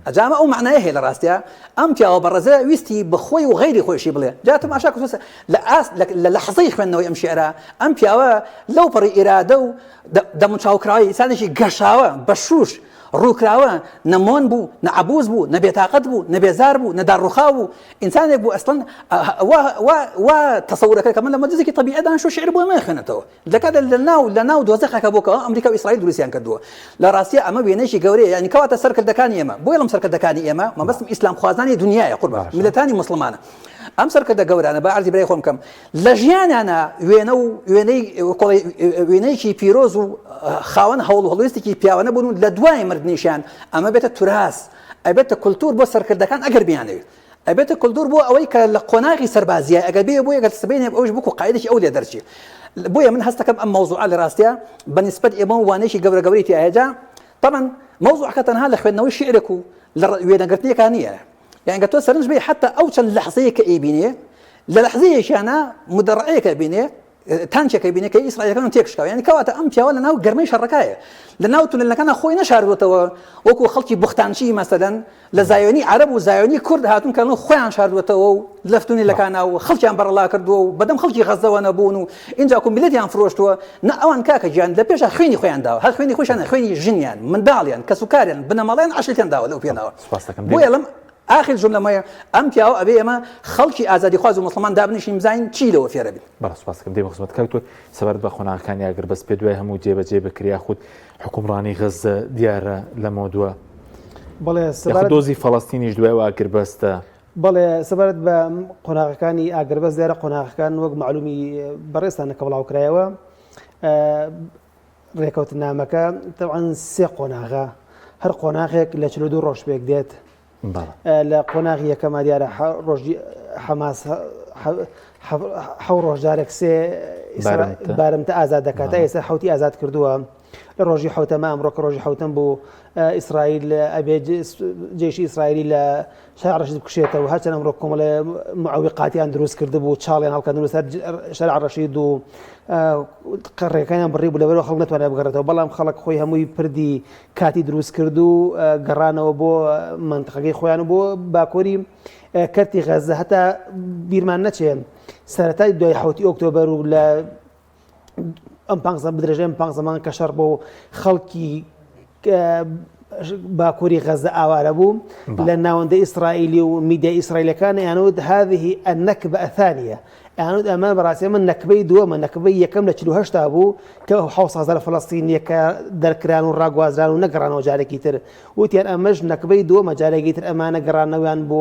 ئەجامە ئەو معنای هەیە لە ڕاستیا ئەم پیاوە بەڕێزە ویستی بە خۆی و غەیری خۆیشی بڵێ جا تەماشا کە لە ئاست لە لەحزەی خوێندنەوەی ئەم شیعرە ئەم پیاوە لەو پەڕی ئیرادە و دەموچاوکراوەی ئینسانێکی گەشاوە، بە شووش، ڕووکراوە، نە مۆن بوو، نە عەبووس بوو، نە بێتاقەت بوو، نە بێزار بوو، نە داڕووخاو بوو، ئینسانێک بوو ئەسڵەن وا وا وا تەسەورەکە کە من لە مەجلیسێکی تەبیعی دانیشتووە شیعر بۆ ناخوێنێتەوە. لە کاتێ لە ناو لە ناو دۆزەخێکا بوو کە ئەمریکا و ئیسرائیل دروستیان کردووە. لە ڕاستیا ئەمە وێنەیەکی گەورەیە، یانی کەواتە سەرکردەکانی ئێمە، بۆیە ئەڵێم سەرکردەکانی ئێمە، مەبەستم ئیسلامخوازانی دونیایە قوربان، میللەتانی موسڵمانە. ئەم سەرکردە گەورانە با عەرزی برای خۆم بکەم، لە ژیانیانا وێنە و وێنەی کۆڵی وێنەیەکی پیرۆز و خاوەن هەوڵ و هەڵوێستێکی پیاوانە بوون و لە دوای مردنیشیان ئەمە بێتە توراس ئەبێتە کولتوور بۆ سەرکردەکان ئەگەر بیانەوێت ئەبێتە کولتوور بۆ ئەوەی کە لە قۆناغی سەربازیە ئەگەر بێ بۆیە گەر سبەینێ ئەوش بکو قاعدێکی ئەو لێ دەرچی بۆیە من هەستەکەم ئەم مەوزوعە لە ڕاستیا بە نیسبەت ئێمە وانەیەکی گەورە گەورەی تیایە جا طبعا مەوزوعەکە تەنها لە خوێندنەوەی شیعرێک و لە وێنەگرتنێکا نییە یان گەر تۆ سەرنج بەی حەتا ئەو چەند لەحزەیە کە ئەیبینێ لە لەحزەیەکیانە مدەڕعەیەک ئەبینێ تانکێک ئەبینێ کە ئیسرائیلەکان تێکشکاوە یعنی کەواتە ئەم پیاوە لە ناو گەرمەی شەڕەکایە لە ناو تونێلەکانە خۆی نەشاردووەتەوە وەکو خەڵکی بوختانچی مەسەلەن لە زایۆنی عەرەب و زایۆنی کورد هاتوون کە خۆیان شاردووەتەوە و لە تونێلەکانە و خەڵکیان بەڕەڵا کردووە و بەدەم خەڵکی غەزەوە نەبوون و ئینجا کو میللەتیان فرۆشتووە نا ئەوان کاکە گیان لە پێشا خوێنی خۆیان داوە هەر خوێنی خۆشیان خوێنی ژنیان منداڵیان کەسوکاریان بنەماڵەیان عەشرەتیان داوە لەو پێناوە سوپاس دەکەم. بۆیە ئەڵێم ئاخر جوملەمەیە ئەم پیاوە ئەبێ ئێمە خەڵکی ئازادیخواز و موسڵمان دابنیشین بزانین چی لەوە فێرەبین. بەڵێ سوپاس دەکەم. دێمە خزمەت کاک دکتۆر سەبارەت بە قۆناغەکانی ئاگربەست پێت وایە هەموو جێبەجێ بکرێ یاخود حوکمڕانی غەززە دیارە لەمەودوا بەڵێ یاخود سەبارەت دۆزی فەڵەستینیش دوای ئەو ئاگربەستە؟ بەڵێ سەبارەت بە قۆناغەکانی ئاگربەست دیارە قۆناغەکان وەک مەعلومی بەڕێزتانە کە بڵاوکرایەوە ڕێکەوتنامەکە تەوان سێ قۆناغە هەر قۆناغێک لە 42 ڕۆژ پێک دێت لە قۆناغی یەکەمە دیارە ڕۆژی حەماس حەو ڕۆژ جارێک سێ بارمتە ئازاد دەکات تا ئێستا حوتی ئازاد کردووە لە ڕۆژی حوتەمە ئەمڕۆکە ڕۆژی حوتەم بوو ئیسرائیل ئەبێ جێشی ئیسرائیلی لە شەرع ڕەشید بکشێتەوە، هەرچەند ئەمڕۆ کۆمەڵێ معویقاتیان دروست کردبوو، چاڵیان هەڵکەندبوو لەسەر شەرع ڕەشید و ڕێگەکانیان بڕی بوو، لەبەرئەوە خەڵک نەتوانرا بگەڕێتەوە، بەڵام خەڵک خۆی هەمووی پردی کاتی دروست کرد و گەڕانەوە بۆ مەنتقەکەی خۆیان و بۆ باکووری کەرتی غەززە. هەتا بیرمان نەچێ سەرەتای دوای حەوتی ئۆکتۆبەر و لە. ئەم پانزە بدرێژەی ئەم پانزە مانگ کە شەڕ بۆ خەڵکی باکووری غەزە ئاوارە بوو لە ناوەندە ئیسرائیلی و میدیا ئیسرائیلەکان یانوت هذه النكبة الثانية یانوت ئەمە بەڕاستی ئەمە نەکبەی دووەمە نەکبەی یەکەم لە 48 بوو کە 7 هزار فەلەستینیەکە دەرکران و ڕاگوازران و نەگەڕانەوە جارێکی تر وتیان ئەمەش نەکبەی دووەمە جارێکی تر ئەمانە گەڕانەوەیان بۆ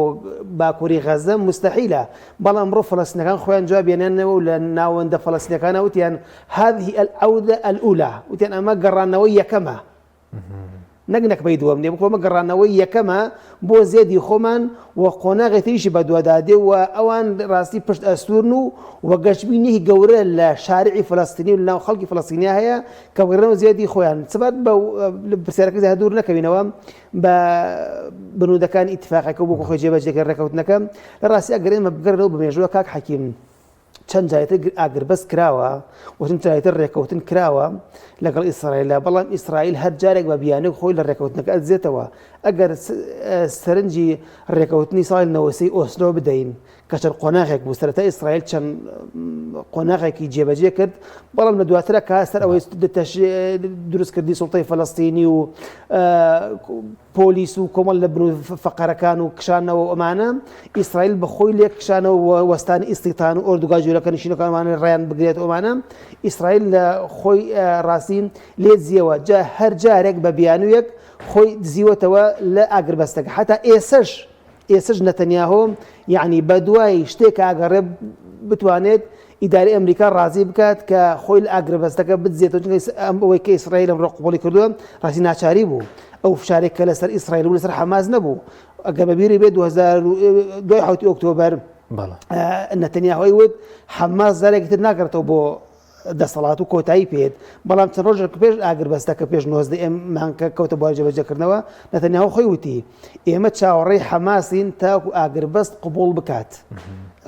باکووری غەزە مستحیلە بەڵام ئەمڕۆ فەلەستینەکان خۆیان جوابیانەوە و لە ناوەندە فەلەستینەکانە وتیان هذه العودة الأولى وتیان ئەمە گەڕانەوەی یەکەمە نەک نەکبەی دووەم نیە بکۆمە گەڕانەوەی یەکەمە بۆ زێدی خۆمان و قۆناغی تریشی بەدوادادێ و ئەوان ڕاستی پشت ئەستورن و و گەشبینیی گەورە لە شارعی فلستینی و لەناو خەڵکی فلستینیا هەیە کە بگەڕێنەوە زێدی خۆیان سەبارەت بە پرسیارەکە زیاتر دوور نەکەوینەوە بە بنودەکانی ئیتفاقەکە بۆ خۆی جێبەجێکرد ڕێکەوتنەکە لە ڕاستی ئەگەر ئێمە بگەڕێنەوە بە مێژووە کاک حەکیم چەند جارێتر ئاگربەست کراوە و چەند جارێتر ڕێکەوتن کراوە لەگەڵ ئیسرائیلە بەڵام ئیسرائیل هەر جارێک بە بیانووێک خۆی لە ڕێکەوتنەکە ئەدزێتەوە ئەگەر سەرنجی ڕێکەوتنی ساڵی 93 ئۆسلۆ بدەین کە چەند قۆناغێک بوو سەرەتا ئیسرائیل چەند قۆناغێکی جێبەجێ کرد بەڵام لە دواترە کە سەر ئەوەی دروستکردنی سوڵتەی فەلەستینی و پۆلیس و کۆمەڵ لە بن فەقەرەکان و کشانەوە ئەمانە ئیسرائیل بە خۆی لێک کشانەوە وەستانی ئیسیتان و ئۆردوگا جوولەکە نشینەکانوانە ڕیان بگرێت ئەمانە ئیسرائیل لە خۆی ڕاستی لێ زیەوە جا هەر جارێک بە بیانوویەک خۆی دزیوەتەوە لە ئاگربەستەکە حتا ئێسش ئێستش نەتەنیاهۆ یەعنی بەدوای شتێکا ئەگەڕێ بتوانێت ئیدارەی ئەمریکا ڕازی بکات کە خۆی لە ئاگربەستەکە بدزێتەوە چونکە ئەم ئەوەی کە ئیسرائیل ئەمڕۆ قبوڵی کردووە ڕاستی ناچاری بوو ئەو فشارێک کە لەسەر ئیسرائیل و لەسەر حەماس نەبوو ئەگەر بەبیری بێت 2000 دوای حوتی ئۆکتۆبەر نەتەنیاهۆی وت حەماس جارێکی تر ناگەڕێتەوە بۆ دەسەڵات و کۆتایی پێت بەڵام چەند ڕۆژێک پێش ئاگربەستەکە پێش 19 ئێم مانگ کەوتە بواری جێبەجێکردنەوە نەتەنیاهۆ خۆی وتی ئێمە چاوەڕێی حەماسین تاکو ئاگربەست قبوڵ بکات.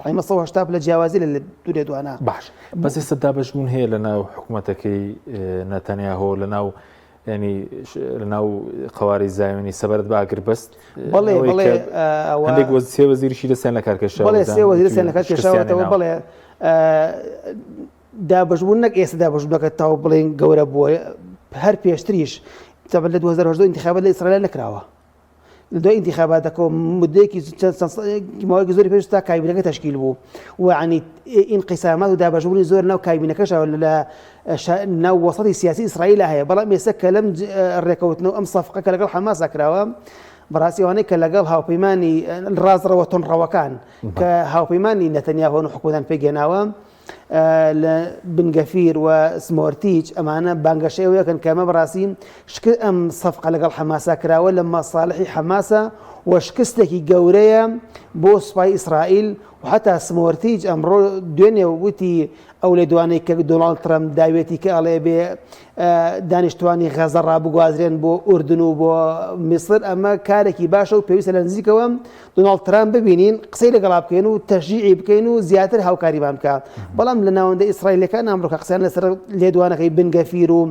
ئەمە 180 لە جیاوازی لە دوو لێدوانە باش بەس ئێستا دابەشبوون هەیە لە ناو حکوومەتەکەی نەتەنیاهۆ لە ناو ینی لە ناو قواری زایۆنی سەبەرت بە ئاگربەست بەڵێ بەڵێ هەندێک سێ وەزیریشی دەستیان لە کار کێشاوە بەڵێ سێ وەزیر دەستیان لە کار کێشاوەتەوە بەڵێ دابەشبوون نەک ئێستا دابەشبوونەکە تاو بڵێن گەورە بووە هەر پێشتریش تەبەن لە 2018 انتخابات لە ئیسرائیل نەکراوە لە دوای انتخاباتەکە مدەیەکی ماوەیەکی زۆری پێش تا کابینەکە تەشکیل بوو و ینی ئینقیسامات و دابەشبوونی زۆر ناو کابینەکەش لە ناو وەسەتی سیاسی ئیسرائیل هەیە بەڵام ئێستا کە لەم ڕێکەوتن و ئەم سەفقە کە لەگەڵ حەماسا کراوە بەڕاستی ئەوانەی کە لەگەڵ هاوپەیمانی ڕاستڕەوە توندڕەوەکان کە هاوپەیمانی نەتەنیاهۆن و حکوومەتیان پێکهێناوە لە بنگەفیر و سمۆرتیچ ئەمانە بانگەشەی ئەوە کەن کە ئەمە بەڕاستی شک ئەم سەفقە لەگەڵ حەماسا کراوە لە مەساڵحی حەماسە و شکستێکی گەورەیە بۆ سوپای ئیسرائیل و حتا سمۆرتیچ ئەمڕۆ دوێنێ وتی ئەو لێدوانەی کە دۆناڵد ترەمپ داوێتی کە ئەڵێ بێ دانیشتوانی غەزە ڕابگوازرێن بۆ ئوردن و بۆ میسر ئەمە کارێکی باشە و پێویستە لە نزیکەوە دۆناڵد ترامپ ببینین قسەی لەگەڵا بکەین و تەشجیعی بکەین و زیاتر هاوکاریمان بکە بەڵام لە ناوەندە ئیسرائیلەکان ئەمڕۆ کە قسەیان لەسەر لێدوانەکەی بن گەفیر و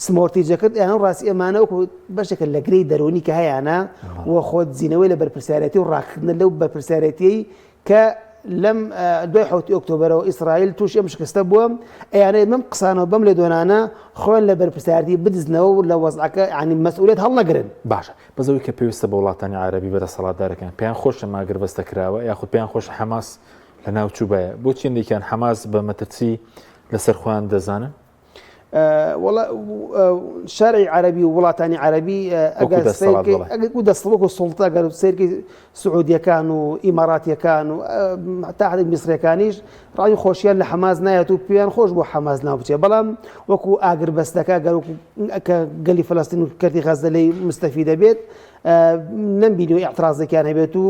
سمۆرتیج دەکرد ئەیان ڕاستی ئەمانە وەکو بەشێکە لە گرێی دەروونی کە هەیانە و خۆدزینەوەی لە بەرپرسیارەتی و ڕاکردنە لەو بەرپرسیارەتیەی کە لەم دوای حوتی ئۆکتۆبەرەوە ئیسرائیل تووشی ئەم شکستە بووە ئەیانەوێت بەم قسانەوە بەم لێدوانانە خۆیان لە بەرپرسیارەتی بدزنەوە و لە وەزعەکە یانی مەسئولیەت هەڵنەگرن. باشە بەس ئەوەی کە پێویستە بە وڵاتانی عەرەبی بە دەسەڵاتدارەکان پێیان خۆشە ئاگربەستە کراوە یاخود پێیان خۆشە حەماس لەناو چووبایە بۆچی هەندێکیان حەماس بە مەترسی لەسەر خۆیان دەزانن؟ وەڵا شارعی عەرەبی و وڵاتانی عەرەبی ئەگەر ئەگەر دەسەڵات و سوڵتە ئەگەر سەیرکەی سعودیەکان و ئیماراتیەکان و تا حدێک میسرەکانیش ڕای خۆشیان لە حەماس نایەت و پێیان خۆش بۆ حەماس ناو بچێ بەڵام وەکو ئاگر بەستەکە گەر کە گەلی فلستین و کەرتی غەزە لێی مستەفی دەبێت نەمبینیوە ئیعترازێکیان هەبێت و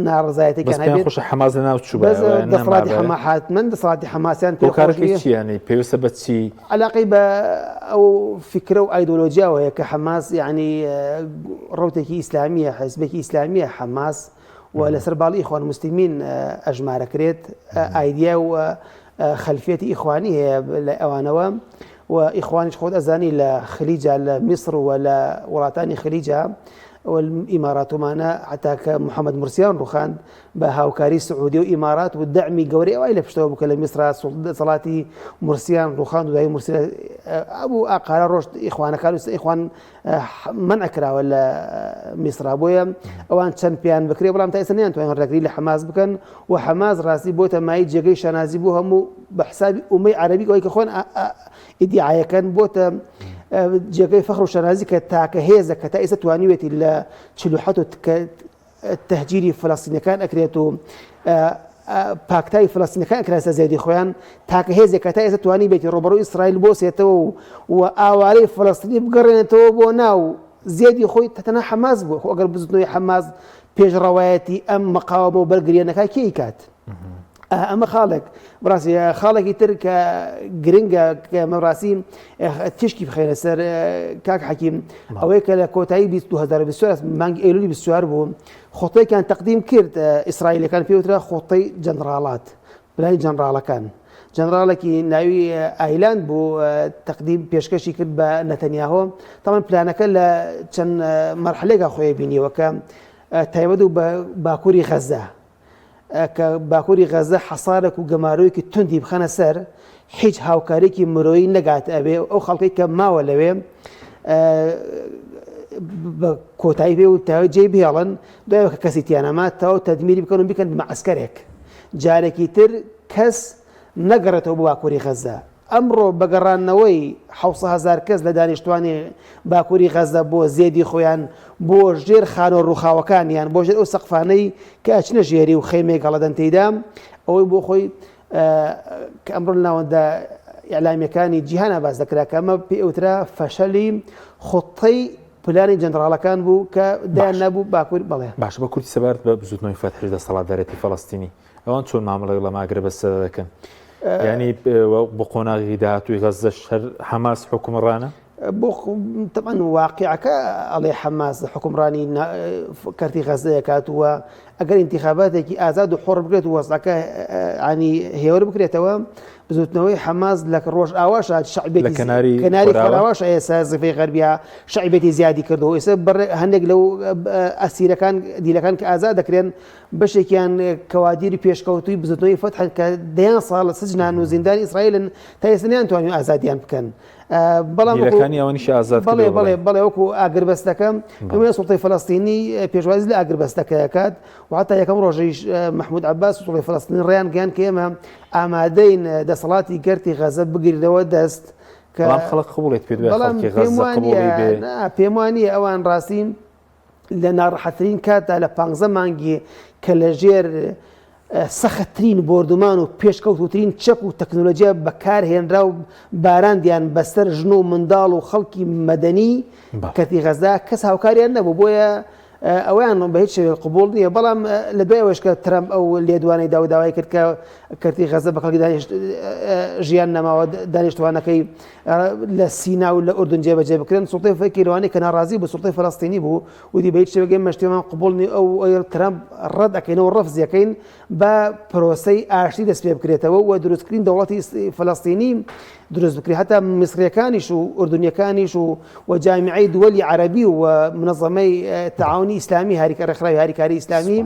ناڕەزایەتێکیان هەبێت. خۆشە حەماس لەناو چوو دەسەڵاتی حەما حتمەن دەسەڵاتی حەماسیان پێ خۆش چییە یانی پێویستە بە چی؟ علاقەی بە ئەو فیکرە و ئایدۆلۆژیاوە هەیە کە حەماس یعنی ڕەوتێکی ئیسلامییە حزبێکی ئیسلامییە حەماس و لەسەر باڵی ئیخوان موسلیمین ئەژمارەکرێت ئایدیا و خەلفیەتی ئیخوانی هەیە لە ئەوانەوە و ئیخوانیش خۆت ئەزانی لە خلیجا لە میسر و لە وڵاتانی خلیجا. ئیمارات ومانە حتا کە محەممەد مرسیان ڕوخاند بە هاوکاری سعودی و ئیمارات و دەعمی گەورەی ئەوای لە پشتەوە بوو کە لە میسرا دەسەڵاتی مرسیان ڕوخاند و دوایی مرسی ئەبوو ئاقارە ڕۆشت ئیخوانەکان و ئیخوان مەنع کراوە لە میسرا بۆیە ئەوان چەند پێیان بکرێ بەڵام تا ئێستا نەیانتوانیوە ڕێگری لە حەماس بکەن و حەماس ڕاستی بۆتە مایەی جێگەی شانازی بۆ هەموو بە حسابی ئومەی عەرەبی ئەوەی کە خۆیان ئیدیعایەکەن بۆتە جێگەی فەخر و شانازی کە تاکە هێزە کە تا ئێستا توانیوێتی لە 47 و تەهجیری فلستینەکان ئەکرێت و پاکتای فلستینەکان کرا سەر زێدی خۆیان تاکە هێزێک کە تا ئێستا توانی بێتی ڕوبەڕوو ئیسرائیل بۆسێتەوە و و ئاوارەی فلستینی بگەڕێنێتەوە بۆ ناو زێدی خۆی تەنها حەماس بوو خۆ ئەگەر بزوتنەوەی حەماس پێشڕەوایەتی ئەم مقاومە و بەرگریە نەکا کێ ئەیکات؟ ئەمە خاڵێک بڕاستی خاڵێکی تر کە گرنگە کە مەڕاستی تیشکی بخێنە سەر کاک حەکیم ئەوەی کە لە کۆتایی 2024 مانگی ئەیلولی 24 بوو خۆتێکیان تەقدیم کرد ئیسرائیلەکان پێوترا خۆتەی جەنراڵات پلانی جەنراڵەکان جەنراڵێکی ناوی ئایلاند بوو تەقدیم پێشکەشی کرد بە نەتەنیاهۆ تاوان پلانەکە لە چەند مەرحلێکا خۆی بینیوە کە تایبەت و بە باکووری غەزە کە باکووری غەزە حەسارێک و گەمارۆیەکی توندی بخەنە سەر، هیچ هاوکارییەکی مرۆیی نەگاتە ئەوێ، ئەو خەڵکەی کە ماوە لەوێ بە کۆتایی پێ و تاوێ جێی بهێڵن، دوای کە کەسی تیا نەما تەواو تەدمیری بکەن و بیکەن بە مەعسکەرێک. جارێکی تر کەس نەگەڕێتەوە بۆ باکووری غەزە. ئەمڕۆ بە گەڕاندنەوەی 700,000 کەس لە دانیشتوانی باکووری غەززە بۆ زێدی خۆیان، بۆ ژێر خانووە ڕووخاوەکانیان، بۆ ژێر ئەو سەقفانەی کە ئەچنە ژێری و خەیمەیەک هەڵەدەن تێیدا، ئەوەی بۆ خۆی کە ئەمڕۆ لە ناوەندە ئیعلامییەکانی جیهانا باس دەکرا کە ئەمە پێی ئەوترا فەشەلی خوتەی پلانی جەنراڵەکان بوو کە دایان نابوو باکوور بەڵێ. باشە بە کورتی سەبارەت بە بزووتنەوەی فەتحی دەسەڵاتدارێتی فەڵەستینی ئەوان چۆن مامەڵە لەگەڵ ئەم ئاگرەبەستەدا دەکەن؟ یانی بۆ قۆناغی داهاتووی غەززەش هەر حەماس حوکمڕانە؟ بۆ تەبعەن واقیعەکە ئەڵێ حەماس حوکمڕانی کەرتی غەززەیە کات و ئەگەر ئینتیخاباتێکی ئازاد و حۆڕ بکرێت و وەزعەکە ینی هێور بکرێتەوە بزوتنەوەی حەماس لە ڕۆژ ئاواشە شعبێتی کەناری کەناری خۆراواش ئێستا زفەی غەربیا شعبێتی زیادی کردەوە ئێستا هەندێک لەو ئەسیرەکان دیلەکان کە ئازاد دەکرێن بەشێکیان کەوادیری پێشکەوتووی بزوتنەوەی فەتحن کە دەیان ساڵ لە سجنان و زیندانی ئیسرائیلن تا ئێستا نەیانتوانیوە ئازادیان بکەن. بەڵام دیلەکانی ئەوانیش ئازاد بەڵێ بەڵێ بەڵێ وەکو ئاگربەستەکە ئەمە سوڵتەی فەلەستینی پێشوازی لە ئاگربەستەکە کات و حتا یەکەم ڕۆژیش محمود عباس و سوڵتەی فەلەستینی ڕێیان گەیان کە ئێمە ئامادەین دەسەڵاتی گەرتی غەزە بگرنەوە دەست کە بەڵام خەڵک قبوڵێت پێت وایە بەڵام خەڵکی غەزە قبوڵی بێ پێم وانییە ئەوان ڕاستی لە ناڕەحەترین کاتدا لە پانزە مانگی کە لە ژێر سەختترین بۆردومان و پێشکەوتوترین چەک و تەکنۆلۆژیا بەکار هێنرا و باراندیان بەسەر ژن و منداڵ و خەڵکی مەدەنی کەرتی غەزا کەس هاوکاریان نەبوو بۆیە ئەویان بە هیچ شێوەیەک قبوڵ نییە بەڵام لە دوای ئەوەش کە ترەمپ ئەو لێدوانەی دا و داوای کرد کە کەرتی غەزە بە خەڵکی دانیشت ژیان نەماوە دانیشتوانەکەی لە سینا و لە ئوردن جێبەجێ بکرێن سوڵتەی فەکی لەوانەی کە ناڕازی بوو سوڵتەی فەلەستینی بوو وتی بە هیچ شێوەیەک ئێمە شتێمان قبوڵ نی ئەو ترەمپ ڕەت ئەکەینەوە ڕەفزی ئەکەین بە پرۆسەی ئاشتی دەست پێ بکرێتەوە و دروستکردنی دەوڵەتی فەلەستینی دروست بکرێت هەتا میسریەکانیش و ئوردنیەکانیش و و جامیعەی دووەلی عەرەبی و منەظەمەی تەعاونی ئیسلامی هاریکە ڕێکخراوی هاریکاری ئیسلامی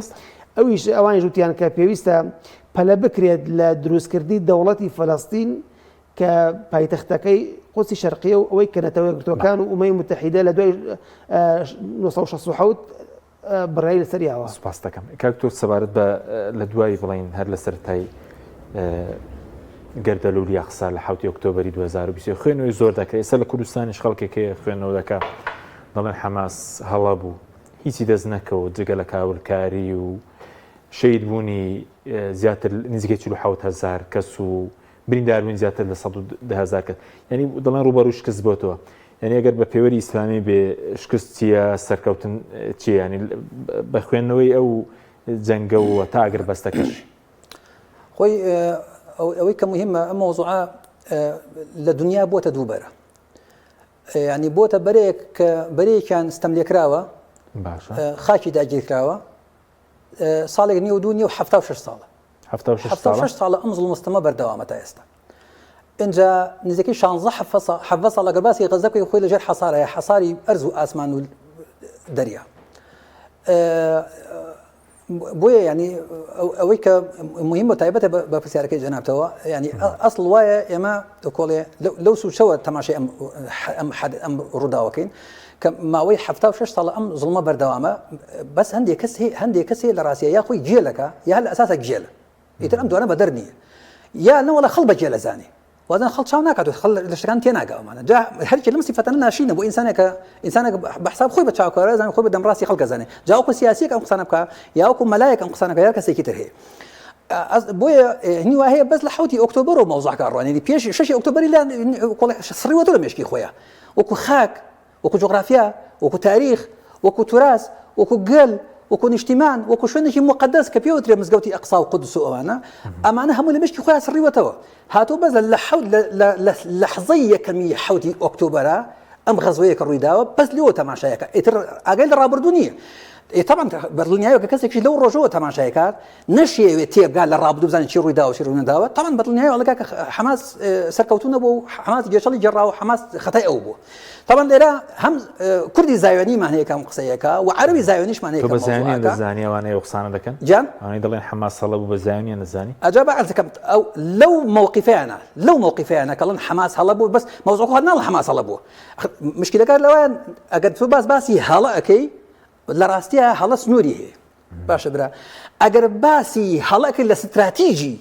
ئەویش ئەوانیش وتیان کە پێویستە پەلە بکرێت لە دروستکردنی دەوڵەتی فەلەستین کە پایتەختەکەی قودسی شەرقیە و ئەوەی کە نەتەوە یەکگرتووەکان و ئومەی موتەحیدە لە دوای 1967 بڕیاری لەسەر یاوە. سوپاست دەکەم کاک دکتۆر سەبارەت بە لە دوای بڵین هەر لە سەرەتای گەردەلوولی ئەقسا لە حوتی ئۆکتۆبری 2020 خوێنەوەی زۆر دەکرێت ئێستا لە کوردستانیش خەڵکێک هەیە خوێندنەوە دەکا دەڵێن حەماس هەڵە بوو هیچی دەست نەکەوت جگە لە کاولکاری و شەید بوونی زیاتر نزیکەی 47 هزار کەس و برینداربوونی زیاتر لە 110 هزار کەس یعنی دەڵێن ڕووبەڕووی شکست بۆتەوە یعنی ئەگەر بە پێوەری ئیسلامی بێ شکست چییە سەرکەوتن چییە یعنی بە خوێندنەوەی ئەو جەنگە و تا ئەگەر بەستەکەش خۆی ئەوەی کە مهمە ئەم مەوزوعە لە دنیا بۆتە دووبەرە ینی بۆتە بەرەیەک کە بەرەیەکیان ستەم لێکراوە باشە خاکی داگیرکراوە ساڵێک نیو دوو نیو 76 ساڵە 76 ساڵە ئەم زوڵم ستەمە بەردەوامە تا ئێستا ئینجا نزیکەی 16 حەڤە ساڵ ئەگەر باسی غەزە بکەی خۆی لەژێر حەسارەیە حەساری ئەرز و ئاسمان و دەریا. بۆیە ینی ئەوەی کە مهم بە تایبەتە بە پرسیارەکەی جەنابتەوە ینی ئەسڵ وایە ئێمە کۆڵێ لەو سوچەوە تەماشای ئەم ئەم ئەم ڕووداوەکەین کە ماوەی 76 ساڵە ئەم زڵمە بەردەوامە بەس هەندێک کەس هەندێک کەسێ لە ڕاستە یا خۆی گێلەکە یا لە ئەساسە گێلە ئیتر ئەم دوانە بەدەر نییە یا نەوەڵە خەڵ بە گێلە زانێ وازان خەڵ چاو ناکات و خەڵ لە شتەکان تێناگا ئەمانە جا هەرکێ لەم سیفەتانە ناشینە بۆ ئینسانێکە ئینسانێک بە حساب خۆی بە چاوکارە زانێ خۆی بە دەمڕاستی خەڵکە زانێ جا وەکو سیاسیەک ئەم قسانە بکا یا وەکو مەلایەک ئەم قسانە بکا یا کەسێکی تر هەیە بۆیە هنی وا هەیە بەس لە حوتی ئۆکتۆبەرەوە مەوزوعەکە ڕوانێنی پێش شەشی ئۆکتۆبەری لە سڕیوەتەوە لە مێشکی خۆیان وەکو خاک وەکو جوغرافیا، وەکو تاریخ، وەکو توراس، وەکو گەل، وەکو نیشتیمان، وەکو شوێنێکی موقەدەس کە پێوترێ مزگەوتی ئەقسا و قودس و ئەوانە، ئەمانە هەموو لە مێشکی خۆیان سڕیوەتەوە. هاتووە بەس لە حەوت لە لەحزەی یەکەمی حەوتی ئۆکتۆبەرا ئەم غەزوەیە کە ڕوویداوە بەس لێوە تەماشایەکە ئیتر ئاگای لە ڕابردوو نییە. ئێ تەبعەن بەدڵنیایەوە کە کەسێکیش لەو ڕۆژەوە تەماشایەکات نەشیەوێت تێبگات لە ڕابردوو بزانێت چی ڕوویداوە چی ڕووینەداوە تەبعەن بەدڵنیایەوە ئەڵێ کاکە حەماس سەرکەوتوو نەبوو و حەماس گێچەڵی گێڕاوە حەماس خەتای ئەو بووە تەبعەن لێرە هەم کوردی زایۆنیمان هەیە کە ئەم قسەیەکە و عەرەبی زایۆنیشمان هەیە تۆ بە زایۆنیان دەزانی ئەوانەی ئەو قسانە دەکەن جان ئەوانەی دەڵێن حەماس هەڵە بوو بە زایۆنیان دەزانی ئەجا بە عەرز دەکەم ئەو لەو مەوقیفەیانە لەو مەوقیفەیانە کە ئەڵێن حەماس هەڵە بوو بەس مەوزوعەکە ناڵێن حەماس هەڵە بووە مشکلەکە لەوەیان ئەگەر تۆ باس باسی هەڵە ئەکەی لە ڕاستیا هەڵە سنووری هەیە باشە برا ئەگەر باسی هەڵە کرد لە ستراتیژی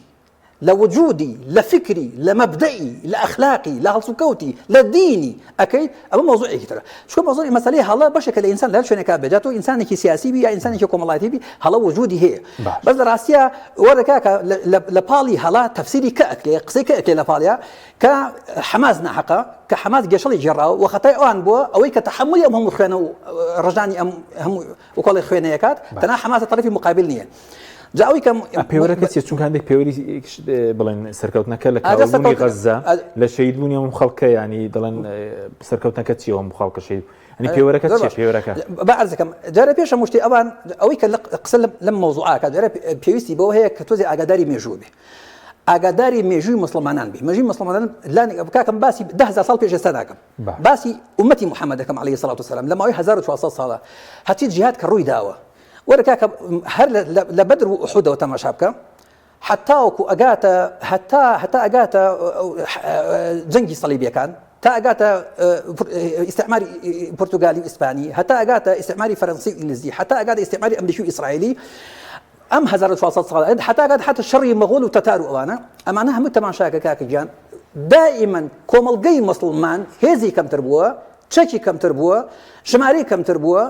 لە وجودی لە فکری لە مەبدەئی لە ئەخلاقی لە هەڵسوکەوتی لە دینی ئەکەیت ئەمە مەوزوعێکی ترە چونکە مەوزوعی مەسەلەی هەڵە بەشێکە لە ئینسان لە هەر شوێنێکا بێت جا تۆ ئینسانێکی سیاسی بی یا ئینسانێکی کۆمەڵایەتی بی هەڵە وجودی هەیە بەس لە ڕاستیا وەرە کاکە لە پاڵی هەڵە تەفسیری کە ئەکرێ قسەی کە ئەکرێ لە پاڵیا کە حەماس ناحەقە کە حەماس گێشەڵی گێڕاوە و خەتای ئەوان بووە ئەوەی کە تەحەمولی ئەم هەموو خوێنە و ڕژانی ئەم هەموو وکۆڵی خوێنەیەکات تەنها حەماسە تەرەفی مقابل نییە جا ئەوەی کە پێوەرەکە چیە چونکە هەندێک پێوەری بڵێن سەرکەوتنەکە لە کاولبوونی غەززە لە شەهیدبوونی ئەم خەڵکە ینی دەڵێن سەرکەوتنەکە چیە ئەم خەڵکە شەهید ینی پێوەرەکە چیە پێوەرەکە بە عەرزەکەم جارە پێش هەموو شتێ ئەوان ئەوەی کە قسە لەم مەوزوعە جارە پێویستی بەوە هەیە کە تۆزێ ئاگاداری مێژوو بێ ئاگاداری مێژووی مسلمانان بی مێژووی مسلمانان لانی کاکەم باسی 10000 ساڵ پێش ئێستا ناکەم باسی ئومەتی محەممەد دەکەم عەلەیهی سڵات وسلام لە ماوەی 1400 ساڵە هەچی جیهاد کە ڕووی داوە وەرە کاکە هەر لە بەدر و ئوحودەوە تەماشا بکە حتاوەکو ئەگاتە هەتا هەتا ئەگاتە جەنگی سەلیبیەکان تا ئەگاتە ئیستعماری پرتوگالی و ئیسپانی هەتا ئەگاتە ئیستعماری فەرەنسی و ئینگلیزی هەتا ئەگاتە ئیستعماری ئەمریکی و ئیسرائیلی ئەم 1400 ساڵە هەتا ئەگات حتا شەڕی مەغۆل و تەتار و ئەوانە ئەمانە هەموو تەماشاکە کاکە گیان دائیما کۆمەڵگەی مسلمان هێزی کەمتر بووە چەکی کەمتر بووە، ژمارەی کەمتر بووە،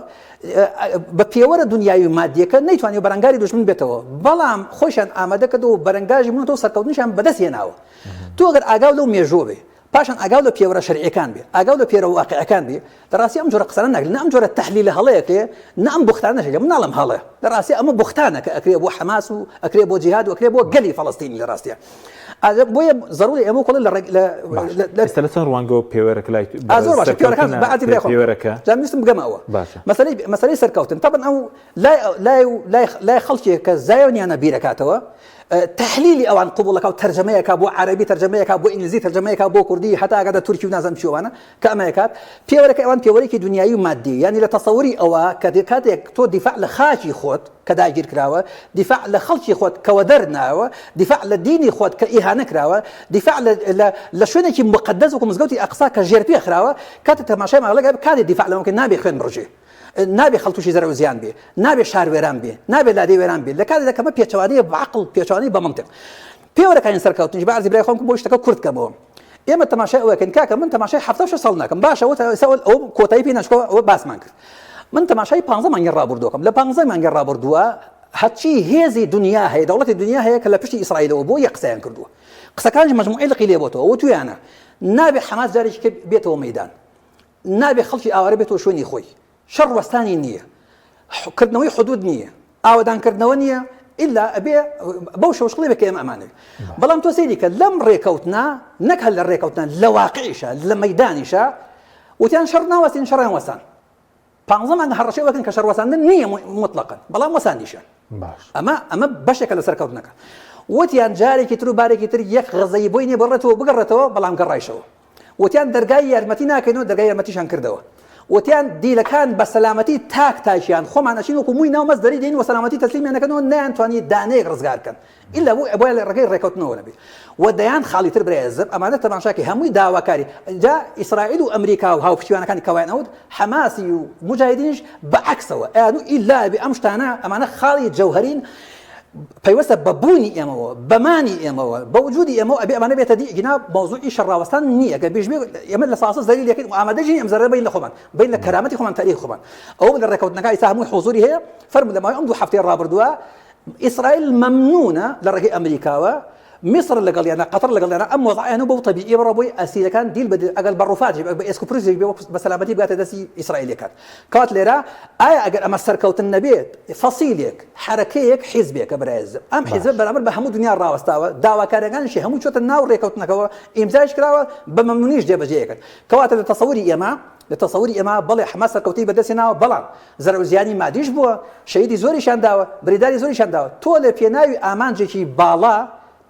بە پێوەرە دونیایی و مادییەکە نەیتوانیوە بەرەنگاری دوژمن بێتەوە، بەڵام خۆیشیان ئامادە کردووە و بەرەنگاژی بوونەتەوە و سەرکەوتنیشیان بەدەست هێناوە. تۆ ئەگەر ئاگاو لەو مێژووە بێ، پاشان ئاگاو لە پێوەرە شەرعییەکان بێ، ئاگاو لە پێوەرە واقیعەکان بێ، لە ڕاستی ئەم جۆرە قسانە ناکرێ، نە ئەم جۆرە تەحلیلە هەڵەیە ئەکرێ، نە ئەم بوختانەش ئەکرێ، من ناڵێم هەڵەیە، لە ڕاستیا ئەمە بوختانە کە ئەکرێ بۆ حەماس و ئەکرێ بۆ جیهاد و ئەکرێ بۆ گەلی فەڵەستینی لە ڕاستیا. بۆیە زەروری ئێمە کۆڵ لە ڕێک لە ئێستا لە چەند ڕوانگەوە پێوەرەکە لای زۆر باشە پێوەرەکان بە عەزیز برای خۆم پێوەرەکە جا ویستم بگەمە ئەوە باشە مەسەلەی مەسەلەی سەرکەوتن تەبەن ئەو لای لای لای لای خەڵکێک کە زایۆنیانە بیرەکاتەوە تحلیلی ئەوان قبوڵەکە و تەرجەمەیەکە بۆ عەرەبی تەرجەمەیەکە بۆ ئینگلیزی تەرجەمەیەکە بۆ کوردی هەتا ئەگاتە تورکی و نازانم چی ئەوانە کە ئەمە ئەکات پێوەرەکە ئەوان پێوەرێکی دنیایی و مادی یانی لە تەسەوری ئەوە کە کاتێک تۆ دیفاع لە خاکی خۆت کە داگیر کراوە، دیفاع لە خەڵکی خۆت کە وەدەر ناوە، دیفاع لە دینی خۆت کە ئیهانە کراوە، دیفاع لە لە لە شوێنێکی موقەدەس وەکو مزگەوتی ئەقسا کە ژێرپێ خراوە، کاتێ تەماشای ماڵەکە کاتێ دیفاع لەوە بکەی نابێ خوێن بڕژێ، نابێ خەڵک تووشی زەرەر و زیان بێ، نابێ شار وێران بێ، نابێ لادێ وێران بێ، لە کاتێکدا کە ئەمە پێچەوانەیە بە عەقڵ، پێچەوانەی بە مەنتق. پێوەرەکانی سەرکەوتنیش بە عەرزی برای خۆم بۆ شتەکە کورت کەمەوە. ئێمە تەماشای ئەوە کەین کاکە من تەماشای 76 ساڵ ناکەم باشە ئەوە ئەوە کۆتایی پێ نەچکەوە ئەوە باسمان کرد من تەماشای پانزە مانگی ڕابردووەکەم لە پانزە مانگی ڕابردووە هەرچی هێزی دنیا هەیە دەوڵەتی دنیا هەیە کە لە پشتی ئیسرائیلەوە بۆ یە قسەیان کردووە قسەکانیش مەجموعی لقی لێ بۆتەوە وتویانە نابێ حەماس جارێکی کە بێتەوە مەیدان نابێ خەڵکی ئاوارە بێتەوە شوێنی خۆی شەڕ وەستانی نییە کردنەوەی حدود نییە ئاوەدانکردنەوە نییە ئللا ئەبێ بەو شەوشڵی بێ کە ئێمە ئەمانەوێ بەڵام تۆ سەیری کە لەم ڕێکەوتنا نەک هەر لە ڕێکەوتنا لە واقعیشە لە مەدانیشە وتیان شەڕ ناوەستین شەڕیان وەستان پانزە مانگە هەڕەشەی وەکن کە شەڕ وەساندن نییە مطلقا بەڵام وەساندیشیان باش ئەمە ئەمە بەشێکە لە سەرکەوتنەکە وتیان جارێکی تر و بارێکی تر یەک غەزەی بۆی نییە بڕێتەوە بگەڕێتەوە بەڵام گەڕایشەوە وتیان دەرگای یارمەتی ناکەینەوە دەرگای یارمەتیشان کردەوە. وتیان دیلەکان بە سەلامەتی تاک تاکیان خۆمان ئەچین وەکو مووی ناو مەست دەری دێین وە سەلامەتی تەسلیمیان ئەکەنەوە نەیانتوانی دانەیەک ڕزگار بکەن ئیلا بوو ئەبوایە لە ڕێگەی ڕێکەوتنەوە نەبێ و دەیان خاڵی تر برای ئەزیزم ئەمانە تەماشاکەی هەمووی داواکاری جا ئیسرائیل و ئەمریکا و هاوپشتیوانەکانی کەوایان ئەوت حەماسی و موجاهیدینیش بە عەکسەوە ئەیان و ئیلا ئەبێ ئەم شتانە ئەمانە خاڵی جەوهەرین پەیوەستە بە بوونی ئێمەوە بە مانی ئێمەوە بە وجودی ئێمەوە ئەبێ ئەمانە بێتە دی ئیگنا مەوزوعی شەڕ ڕاوەستان نییە گەر بیش بێ ئێمە لە ساسە زەلیل یەکەین و ئامادە ژین ئەم زەرەرە بین لە خۆمان بین لە کەرامەتی خۆمان تاریخ خۆمان ئەوە لە ڕێکەوتنەکە ئیستا هەمووی حوزوری هەیە فەرموو لە ماوەی ئەم دوو هەفتەی ڕابردووە ئیسرائیل مەمنونە لە ڕێگەی ئەمریکاوە میسر لەگەڵیانە قەتەر لەگەڵیانە ئەم وەزعیان بەو تەبیعی بڕە بۆی ئەسیرەکان دیل بە دیل ئەگەر بە ڕوفاتیش بێ بە ئێسک و پرزێک بێ بە سەلامەتی بگاتە دەستی ئیسرائیلەکان کات لێرە ئایا ئەگەر ئەمە سەرکەوتن نەبێت فەسیلێک حەرەکەیەک حیزبێکە برایزم ئەم حیزب بەرامبەر بە هەموو دنیا ڕاوەستاوە داواکاریەکانیشی هەموو چۆتە ناو ڕێکەوتنەکەوە ئیمزایش کراوە بە مەمنونیش جێبەجێیەکەن کەواتە لە تەسەوری ئێمە لە تەسەوری ئێمە بەڵێ حەماس سەرکەوتنی بەدەستهێناوە بەڵام زەرەر و زیانی مادیش بووە، شەهیدی زۆریشیان داوە، برینداری زۆریشیان داوە. تۆ لە پێناوی ئامانجێکی باڵا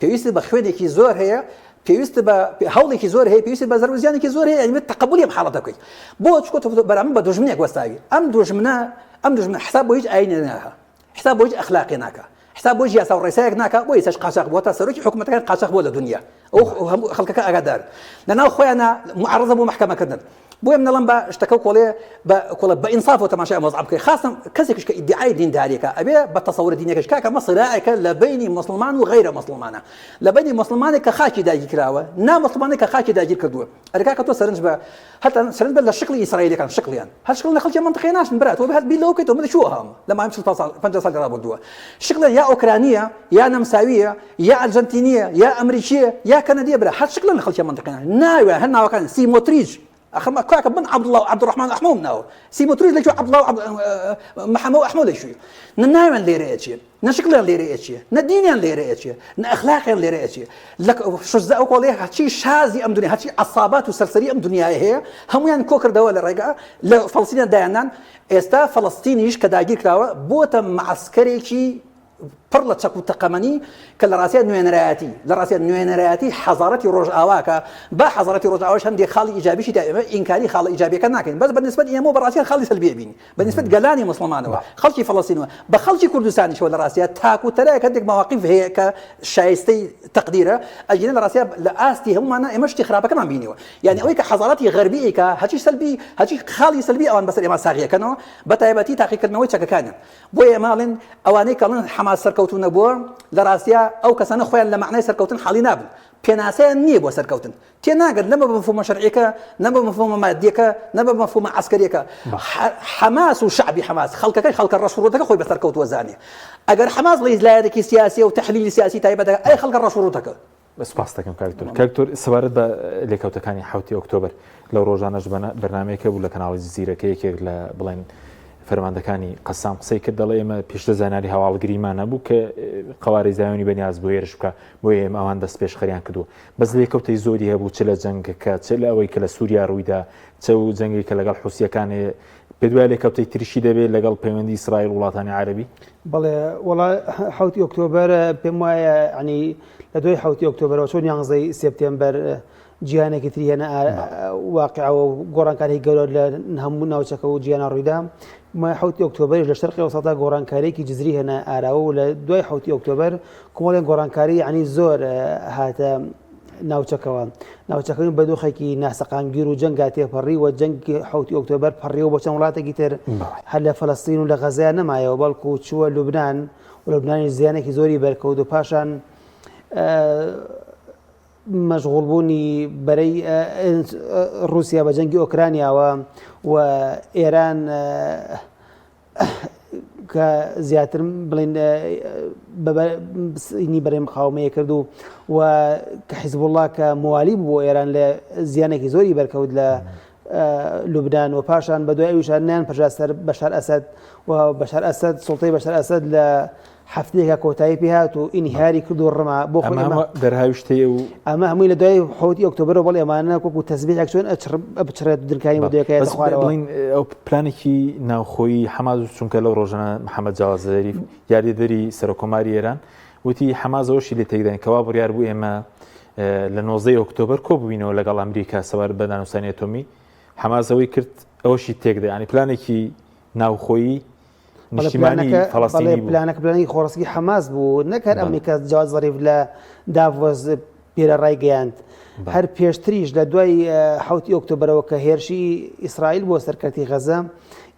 پێویستت بە خوێنێکی زۆر هەیە، پێویستت بە هەوڵێکی زۆر هەیە، پێویستت بە زەرەر و زیانێکی زۆر هەیە، یانی تەقەبولی ئەم حاڵەتە بکەیت. بۆ؟ چونکە تۆ بەرامبەر بە دوژمنێک وەستاوی. ئەم دوژمنە، ئەم دوژمنە حساب بۆ هیچ ئایینێک ناکا، حساب بۆ هیچ ئەخلاقێ ناکا، حساب بۆ هیچ یاسا و ڕێسایەک ناکا، بۆ ئێستاش قاچاخ بووە تا سەرۆکی حکوومەتەکان قاچاخ بووە لە دونیا. ئەو هەموو خەڵکەکە ئاگادارن. لەناو خۆیانا موعەڕەزە بۆ مەحکەمەکردن. بۆیە من ئەڵێم با شتەکە کۆڵێ بە کۆڵە بە ئینسافەوە تەماشای ئەم وەزعە بکەی خاصە کەسێکیش کە ئیدعای دینداریەکە ئەبێ بە تەسەورە دینەکەش کاکە ئەمە صراعێکە لە بەینی موسڵمان و غەیرە موسڵمانە لە بەینی موسڵمانێک کە خاکی داگیر کراوە نا موسڵمانێک کە خاکی داگیر کردووە ئەرێ کاکە تۆ سەرنج بە هەتا سەرنج بە لە شکڵی ئیسرائیلەکان شکڵیان هەر شکڵ لە خەڵکی مەنتقەیە ناشن برا تۆ هەر بیر لەوە بکەیتەوە من لە کوێوە هام لە ماوەی 40 ساڵ 50 ساڵی ڕابردووە شکڵیان یا ئۆکرانییە یا نەمساوییە یا ئەرجەنتینییە یا ئەمریکییە یا کەنەدییە برا هەر شکڵیان لە خەڵکی مەنتقەیە ناویان هەر ناوەکان سیمۆتریج ئەخر ما کاکە من عەبدوڵڵا و عەبدوڕەحمان و ئەحمەوم ناوە سیمۆتریج لەکوێ عەبدوڵڵا و محەمە و ئەحمەو لەکوێ نە ناویان لێرە ئەچێ نە شکڵیان لێرە ئەچێ نە دینیان لێرە ئەچێ نە ئەخلاقیان لێرە ئەچێ لە شزە ئەو کۆڵێ هەرچی شازی ئەم دنیا هەرچی عەسابات و سەرسەری ئەم دنیای هەیە هەمویان کۆ کردەوە لە ڕێگا لە فەڵەستینیان دایاننان ئێستا فەڵەستینیش کە داگیر کراوە بۆتە معسکەرێکی پڕ لە چەک و تەقەمەنی کە لە ڕاستیا نوێنەرایەتی لە ڕاستیا نوێنەرایەتی حەزارەتی ڕۆژئاواکە با حەزارەتی ڕۆژئاواش هەندێک خاڵی ئیجابیشی تا ئێمە ئینکاری خاڵە ئیجابیەکە ناکەین بەس بە نسبەت ئێمە بە ڕاستیا خاڵی سەلبی بینی بە نسبەت گەلانی موسڵمانەوە خەڵکی فەڵەستینەوە بە خەڵکی کوردستانیشەوە لە ڕاستیا تاک و تەرایەک هەندێک مەواقیف هەیە کە شایستەی تەقدیرە ئەگینا لە ڕاستیا لە ئاستی هەموومانە ئێمە شتی خراپەکەمان بینیوە یعنی ئەوەی کە حەزارەتی غەربی ئەیکا هەرچی سەلبی هەرچی خاڵی سەلبی ئەوان بەسەر ئێمە ساغیەکەنەوە بە تایبەتی تاقیکردنەوەی چەکەکانیان بۆیە ئێمە ئەڵێن ئەوانەی کە ئەڵێن حەماس سەرکەوتوو نەبووە لە ڕاستیا ئەو کەسانە خۆیان لە مەعنای سەرکەوتن حاڵی نابن پێناسەیان نییە بۆ سەرکەوتن تێناگەن نە بە مەفهومە شەرعیەکە نە بە مەفهومە مادیەکە نە بە مەفهومە عەسکەریەکە حەماس و شەعبی حەماس خەڵکەکەی خەڵکە ڕەش و ڕووتەکە خۆی بە سەرکەوتووە زانێ ئەگەر حەماس ڵی لایەنێکی سیاسیە و تەحلیلی سیاسی تایبەتە ئەی خەڵکە ڕەش و ڕووتەکە سپاست دەکەم کاک دکتۆر. کاک دکتۆر سەبارەت بە لێکەوتەکانی حەوتی ئۆکتۆبەر لەو ڕۆژانەش بەرنامەیەک هەبوو لە کەناڵی جزیرە کە یەکێک لە بڵێن فەرماندەکانی قەسام قسەی کرد دەڵێ ئێمە پێشتر زانیاری هەواڵگریمان هەبوو کە قەوارەی زایۆنی بەنیاز بۆ هێرش بکە بۆیە ئێمە ئەوان دەست پێشخەریان کردووە بەس لێکەوتەی زۆری هەبوو چ لە جەنگەکە چ لە ئەوەی کە لە سووریا ڕوویدا چ و جەنگی کە لەگەڵ حوسیەکان هەیە پێت وایە لێکەوتەی تریشی دەبێت لەگەڵ پەیوەندی ئیسرائیل وڵاتانی عەرەبی؟ بەڵێ وەڵا حوتی ئۆکتۆبەر پێم وایە ینی لە دوای حوتی ئۆکتۆبەرەوە چۆن یانزەی سێپتێمبەر جیهانێکی تری هێنا واقعەوە و گۆڕانکاری گەورە لە هەموو ناوچەکە و جیهانە ڕوویدا مای حوتی ئۆکتۆبەریش لە شەرقی ئەوسەتا گۆڕانکاریێکی جزری هێنا ئاراوە و لە دوای حوتی ئۆکتۆبەر کۆمەڵێک گۆڕانکاری یعنی زۆر هاتە ناوچەکەوە. ناوچەکە بە دۆخێکی ناسەقامگیر و جەنگا تێپەڕی و جەنگی حوتی ئۆکتۆبەر پەڕیەوە بۆ چەند وڵاتێکی تر هەر لە فەلەستین و لە غەزەیا نەمایەوە بەڵکو چووە لوبناان و لوبنانی زیانێکی زۆری بەرکەوت و پاشان مەشغوڵبوونی بەرەی ڕووسیا بە جەنگی ئۆکرانیاوە و ئێران کە زیاتر بڵین بەینی بەرەی مقاومەیە کرد و و کە حیزبوڵڵا کە موالی بوو بۆ ئێران لە زیانێکی زۆری بەرکەوت لە لوبناان و پاشان بە دوای ئەویشان نیان پەژا سەر بەشار ئەسەد و بەشار ئەسەد سڵتەی بەشار ئەسەد لە هەفتەیەکا کۆتایی پێ هات و ئینهیاری کرد و ڕما بۆ خۆی ئەمە ئەمە دەرهاویشتەیە و ئەمە هەمووی لە دوای حوتی ئۆکتۆبەرەوە بەڵێ ئەمانە وەکو تەزبیحێک چۆن ئەپچڕێت و درکانی بۆ دەکەوێتە بەس خوارەوە. بڵین ئەو پلانێکی ناوخۆیی حەماس و چونکە لەو ڕۆژانە محەممەد جەواد زەریف یاریدەدەری سەرۆککۆماری ئێران وتی حەماس ئەوەشی لێ تێکداین کەوا بڕیار بوو ئێمە لە 19 ئۆکتۆبەر کۆ ببینەوە لەگەڵ ئەمریکا سەبارەت بە دانوستانی ئەتۆمی. حەماس ئەوەی کرد ئەوەشی تێکدا ینی پلانێکی ناوخۆیی نیشتیمانی فەڵەستینی بوو. پلانەکە پلانی خۆڕسکی حەماس بوو نەک هەر ئەمریکا جواد زەریف لە داڤۆس پێرە ڕایگەیاند هەر پێشتریش لە دوای حوتی ئۆکتۆبەرەوە کە هێرشی ئیسرائیل بۆ سەر کەرتی غەزە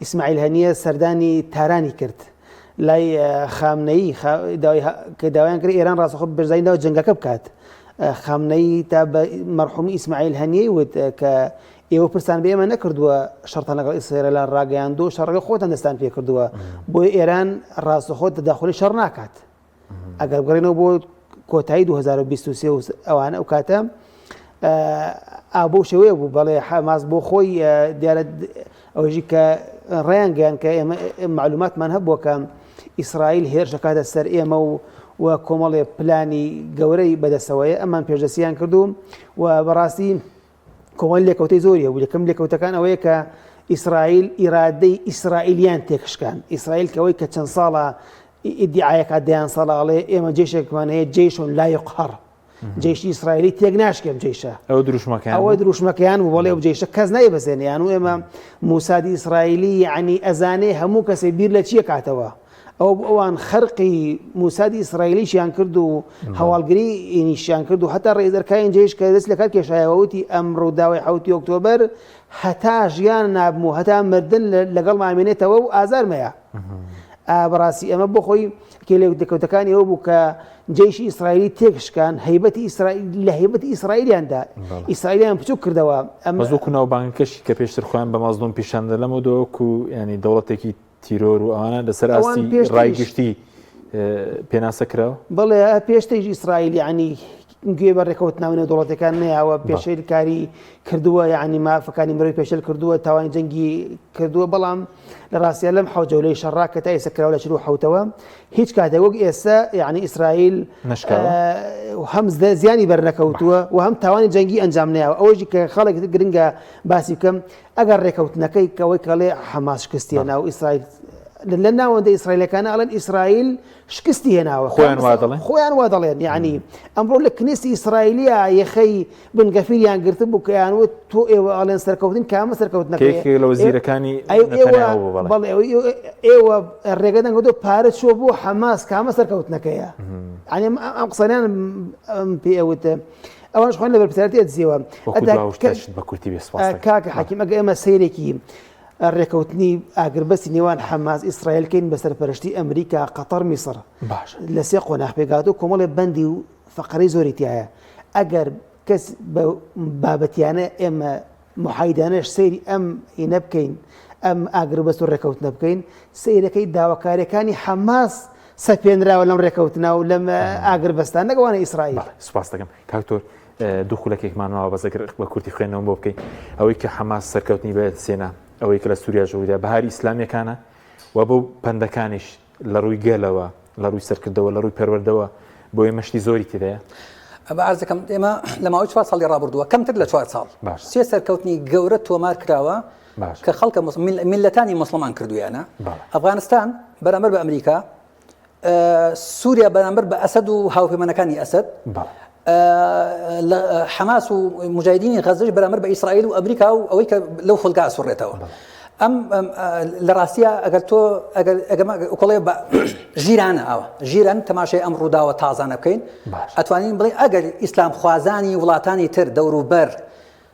ئیسماعیل هەنیە سەردانی تارانی کرد لای خامنەیی کە داوایان کرد ئێران ڕاستەخۆ بەشداری ناو جەنگەکە بکات خامنەیی تا بە مەرحومی ئیسماعیل هەنیەی وت کە ئێوە پرسان بە ئێمە نەکردووە شەڕتان لەگەڵ ئیسرائیل ڕاگەیاندووە شەڕەکە خۆتان دەستان پێکردووە بۆیە ئێران ڕاستەخۆ تەداخلی شەڕ ناکات ئەگەر بگەڕێنەوە بۆ کۆتایی 2023 و ئەوانە ئەو کاتە ئابۆ شێوەیە بوو بەڵێ حەماس بۆ خۆی دیارە ئەوژی کە ڕێیان گەیان کە ئێمە معلوماتمان هەبووە کە ئیسرائیل هێرشەکاتە سەر ئێمە و و کۆمەڵێ پلانی گەورەی بەدەستەوەیە ئەمان پێشدەستیان کردو و بەڕاستی کۆمەڵی لێکەوتەی زۆری هەبوو یەکەم لێکەوتەکان ئەوەیە کە ئیسرائیل ئیرادەی ئیسرائیلیان تێکشکان ئیسرائیل کەەوەی کە چەند ساڵە ئیدعاەکە دەیان ساڵە ئەڵێ ئێمە جێشێکمان هەیە جەیشون لا یقهر جەیشی ئیسرائیلی تێک ناشکێم جەیشە ئەو دروشمەکەیان ئەوە دروشمەکەیان بوو بەڵێ ئەو جەیشە کەس نایبەزێنێ یان و ئێمە موسادی ئیسرائیلی یعنی ئەزانێ هەموو کەسێ بیر لە چییە کاتەوە ئەوە بوو ئەوان خەرقی موسادی ئیسرائیلیشیان کرد و هەواڵگری ئینیشیان کرد و هەتا ڕئیس ئەرکانی جەیش کە دەست لەکار کێشایەوە وتی ئەم ڕووداوی حەوتی ئۆکتۆبەر هەتا ژیان نابم و هەتا مردن لەگەڵ مامێنێتەوە و ئازارمەیە بەڕاستی ئەمە بۆ خۆی کێلێکەوتەکانی ئەوە بوو کە جەیشی ئیسرائیلی تێکشکان هەیبەتی ئیسرائیل لە هەیبەتی ئیسرائیلیاندا ئیسرائیلیان بچوک کردەوە ئەمە وەکو ناوبانگەکەشی کە پێشتر خۆیان بە مەزلوم پیشاندە لەمە دۆکو ینی دەوڵەتێکی تیرۆر و ئەوانە لەسەر ئاستی ڕای گشتی پێناسە کراوە؟ بەڵێ پێشتریش ئیسرائیل یعنی گوێ بە ڕێکەوتنامە نێودەوڵەتەکان نەیاوە پێشێلکاری کردووە یعنی مافەکانی مرۆی پێشێل کردووە تاوانی جەنگی کردووە بەڵام لە ڕاستیا لەم حەوت جەولەی شەڕا کە تا ئێستا کراوە لە 47ەوە هیچ کاتێک وەک ئێستا یعنی ئیسرائیل هەم زیانی بەرنەکەوتووە و هەم تاوانی جەنگی ئەنجام نەیاوە ئەوەیشی کە خەڵک گرنگە باسی بکەم ئەگەر ڕێکەوتنەکەی کەەوەی کەڵێ حەماس شکستی هێنا و ئیسرائیل لە ناوەندە ئیسرائیلەکان ئەڵێن ئیسرائیل شکستی هێناوە خۆیان وا دەڵێن خۆیان وا دەڵێن یعنی ئەمڕۆ لە کنیسی ئیسرائیلیا یەخەی بنگەفیریان گرتبوو کە یان وت تۆ ئێوە ئەڵێن سەرکەوتن کامە سەرکەوتنەکەی یەکێک لە وەزیرەکانی بەڵێ ئێوە ڕێگە دەنگەوە پارە چووە بۆ حەماس کامە سەرکەوتنەکەیە یعنی ئەم قسانیان پێ ئەوتە ئەوانش خۆیان لە بەرپرسیارەتی ئەدزیەوە. وەکو دوا وشتەشت بە کورتی بێ سپاس دەکەم. کاکە حەکیم ئەگەر ئێمە سەیرێکی ڕێکەوتنی ئاگربەستی نێوان حەماس ئیسرائیل کەین بە سەرپەرشتی ئەمریکا قەتەر میسر باش لە سێ قۆناغ پێکهاتوو کۆمەڵێ بەندی و فەقەرەی زۆری تایە ئەگەر کەس بە بابەتیانە ئێمە محایدانەش سەیری ئەم هینە بکەین ئەم ئاگربەست و ڕێکەوتنە بکەین سەیرەکەی داواکاریەکانی حەماس سەپێنراوە لەم ڕێکەوتنە و لەم ئاگربەستە نەک ئەوانەی ئیسرائیل. بەڵێ سوپاست دەکەم کاک تۆر دوو خولەکێکمان ماوە بەس ئەگەر بە کورتی خوێندنەوەم بۆ بکەی ئەوەی کە حەماس سەرکەوتنی بەدەستهێنا ئەوەی کە لە سووریاش ڕوویدا بەهاری ئیسلامیەکانە و بۆ پەندەکانیش لە ڕووی گەلەوە لە ڕووی سەرکردەوە لە ڕووی پەروەردەوە بۆ ئێمە شتی زۆری تێدایە. بە عەرز دەکەم ئێمە لە ماوەی چوار ساڵی ڕابردووە کەمتر لە چوار ساڵ باش. سێ سەرکەوتنی گەورە تۆمار کراوە کە خەڵکە میللەتانی موسڵمان کردویانە ئەفغانستان بەرامبەر بە ئەمریکا سووریا بەرامبەر بە ئەسەد و هاوپەیمانەکانی ئەسەد حەماس و مجاهدینی غەزەش بەرامبەر بە ئیسرائیل و ئەمریکا و ئەوەی کە لەو خولگا سوڕێتەوە ئەم لە ڕاستە ئەگەر تۆ ئەگەر کۆڵێ بە ژیرانە ئەوە ژیران تەماشای ئەم ڕووداوە تازانە بکەین ئەتوانین بڵێ ئەگەر ئیسلام خوازانی وڵاتانی تر دەوروبەر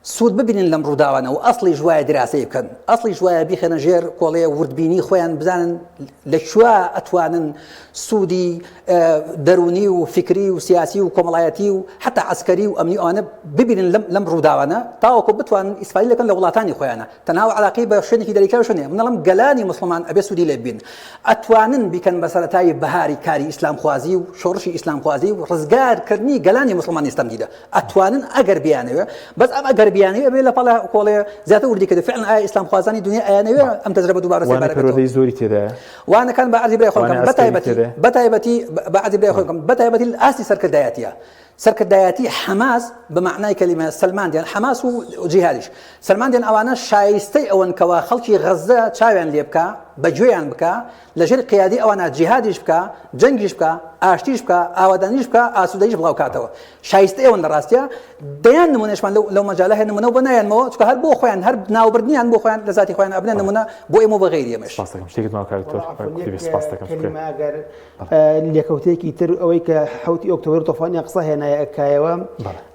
سوود ببینن لەم ڕووداوانە و ئەسڵیش وایە دیراسەی بکەن، ئەسڵیش وایە بیخەنە ژێر کۆڵێ وردبینی خۆیان بزانن لە کوێ ئەتوانن سوودی دەروونی و فیکری و سیاسی و کۆمەڵایەتی و حتا عەسکەری و ئەمنی ئەوانە ببینن لەم لەم ڕووداوانە تاوەکو بتوانن ئیسفادە لەکەن لە وڵاتانی خۆیانە تەنها و عەلاقەی بە شوێنێکی دەریکراو شوێنێ من ئەڵێم گەلانی موسڵمان ئەبێ سوودی لێ ببین ئەتوانن بیکەن بە سەرەتای بەهاری کاری ئیسلامخوازی و شۆڕشی ئیسلامخوازی و ڕزگارکردنی گەلانی موسڵمانی ستەمدیدە ئەتوانن ئەگەر بیانەوێ بەس ئەم ئەگەر بیانەوێ ئەبێ لە پاڵا کۆڵێ زیاتر وردی کردی فعلا ئایا ئیسلامخوازانی دنیا ئەیانەوێ ئەم تەجربە دووبارە وانە سێبارە بێتەوە پەروەردەی زۆری تێدایە وانەکان بە عەرزی برای خۆم وانە کەم بە عەسکەری تایبەتی تێدایە بە تایبەتی بە عەرزی برای خۆم کەم بە تایبەتی لە ئاستی سەرکردایەتیە سەرکردایەتی حەماس بە مەعنای کەلیمە سەلماندیان حەماس و جیهادیش سەلماندیان ئەوانە شایستەی ئەوەن کەوا خەڵکی غەززە چاویان لێ بکا بە گوێیان بکا، لە ژێر قیادەی ئەوانە جیهادیش بکا، جەنگیش بکا، ئاشتیش بکا، ئاوادانیش بکا، ئاسوودەییش بڵاو کاتەوە. شایستەی ئەوەن لە ڕاستیا. دەیان نموونەشمان لەو لەو مەجالە هەیە نموونە بۆ نایەنمەوە چونکە هەر بۆ خۆیان هەر ناوبردنیان بۆ خۆیان لە زاتی خۆیان ئەبنە نموونە بۆ ئێمە و بۆ غەیری ئێمەش. سپاست دەکەم. شتێکت ماوە کاک دکتۆر؟ وەڵا عەفوەن یەک کوتی بێ سپاست دەکەم. شوکرە. کەلیمە ئەگەر لێکەوتەیەکی تر ئەوەی کە حەوتی ئۆکتۆبەر و تۆفانی ئەقسا هێنایە ئەکایەوە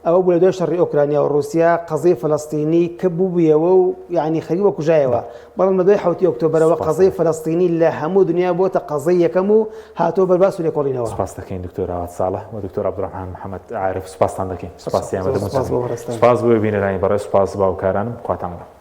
ئەوە بوو لە دوای شەڕی ئۆکرانیا و ڕووسیا قەزیەی فەلەستینی کپ بووبوویەوە و یعنی خەریک بە کوژایەوە بەڵام لە دوای حەوتی ئۆکتۆبەرەوە قەزیەی فەلەستینی لە هەموو دنیا بۆتە قەزیەی یەکەم و هاتووە بەر باس و لێکۆڵینەوە. سپاس دەکەین دکتۆر ئاوات ساڵح و دکتۆر عەبدولڕەحمان محەمەد عارف سپاستان دەکەین سپاسی ئامادەبوونتان. سپاس بۆ بینەرانی بەڕێز سپاس باوکارانم خواتان لەگەڵ.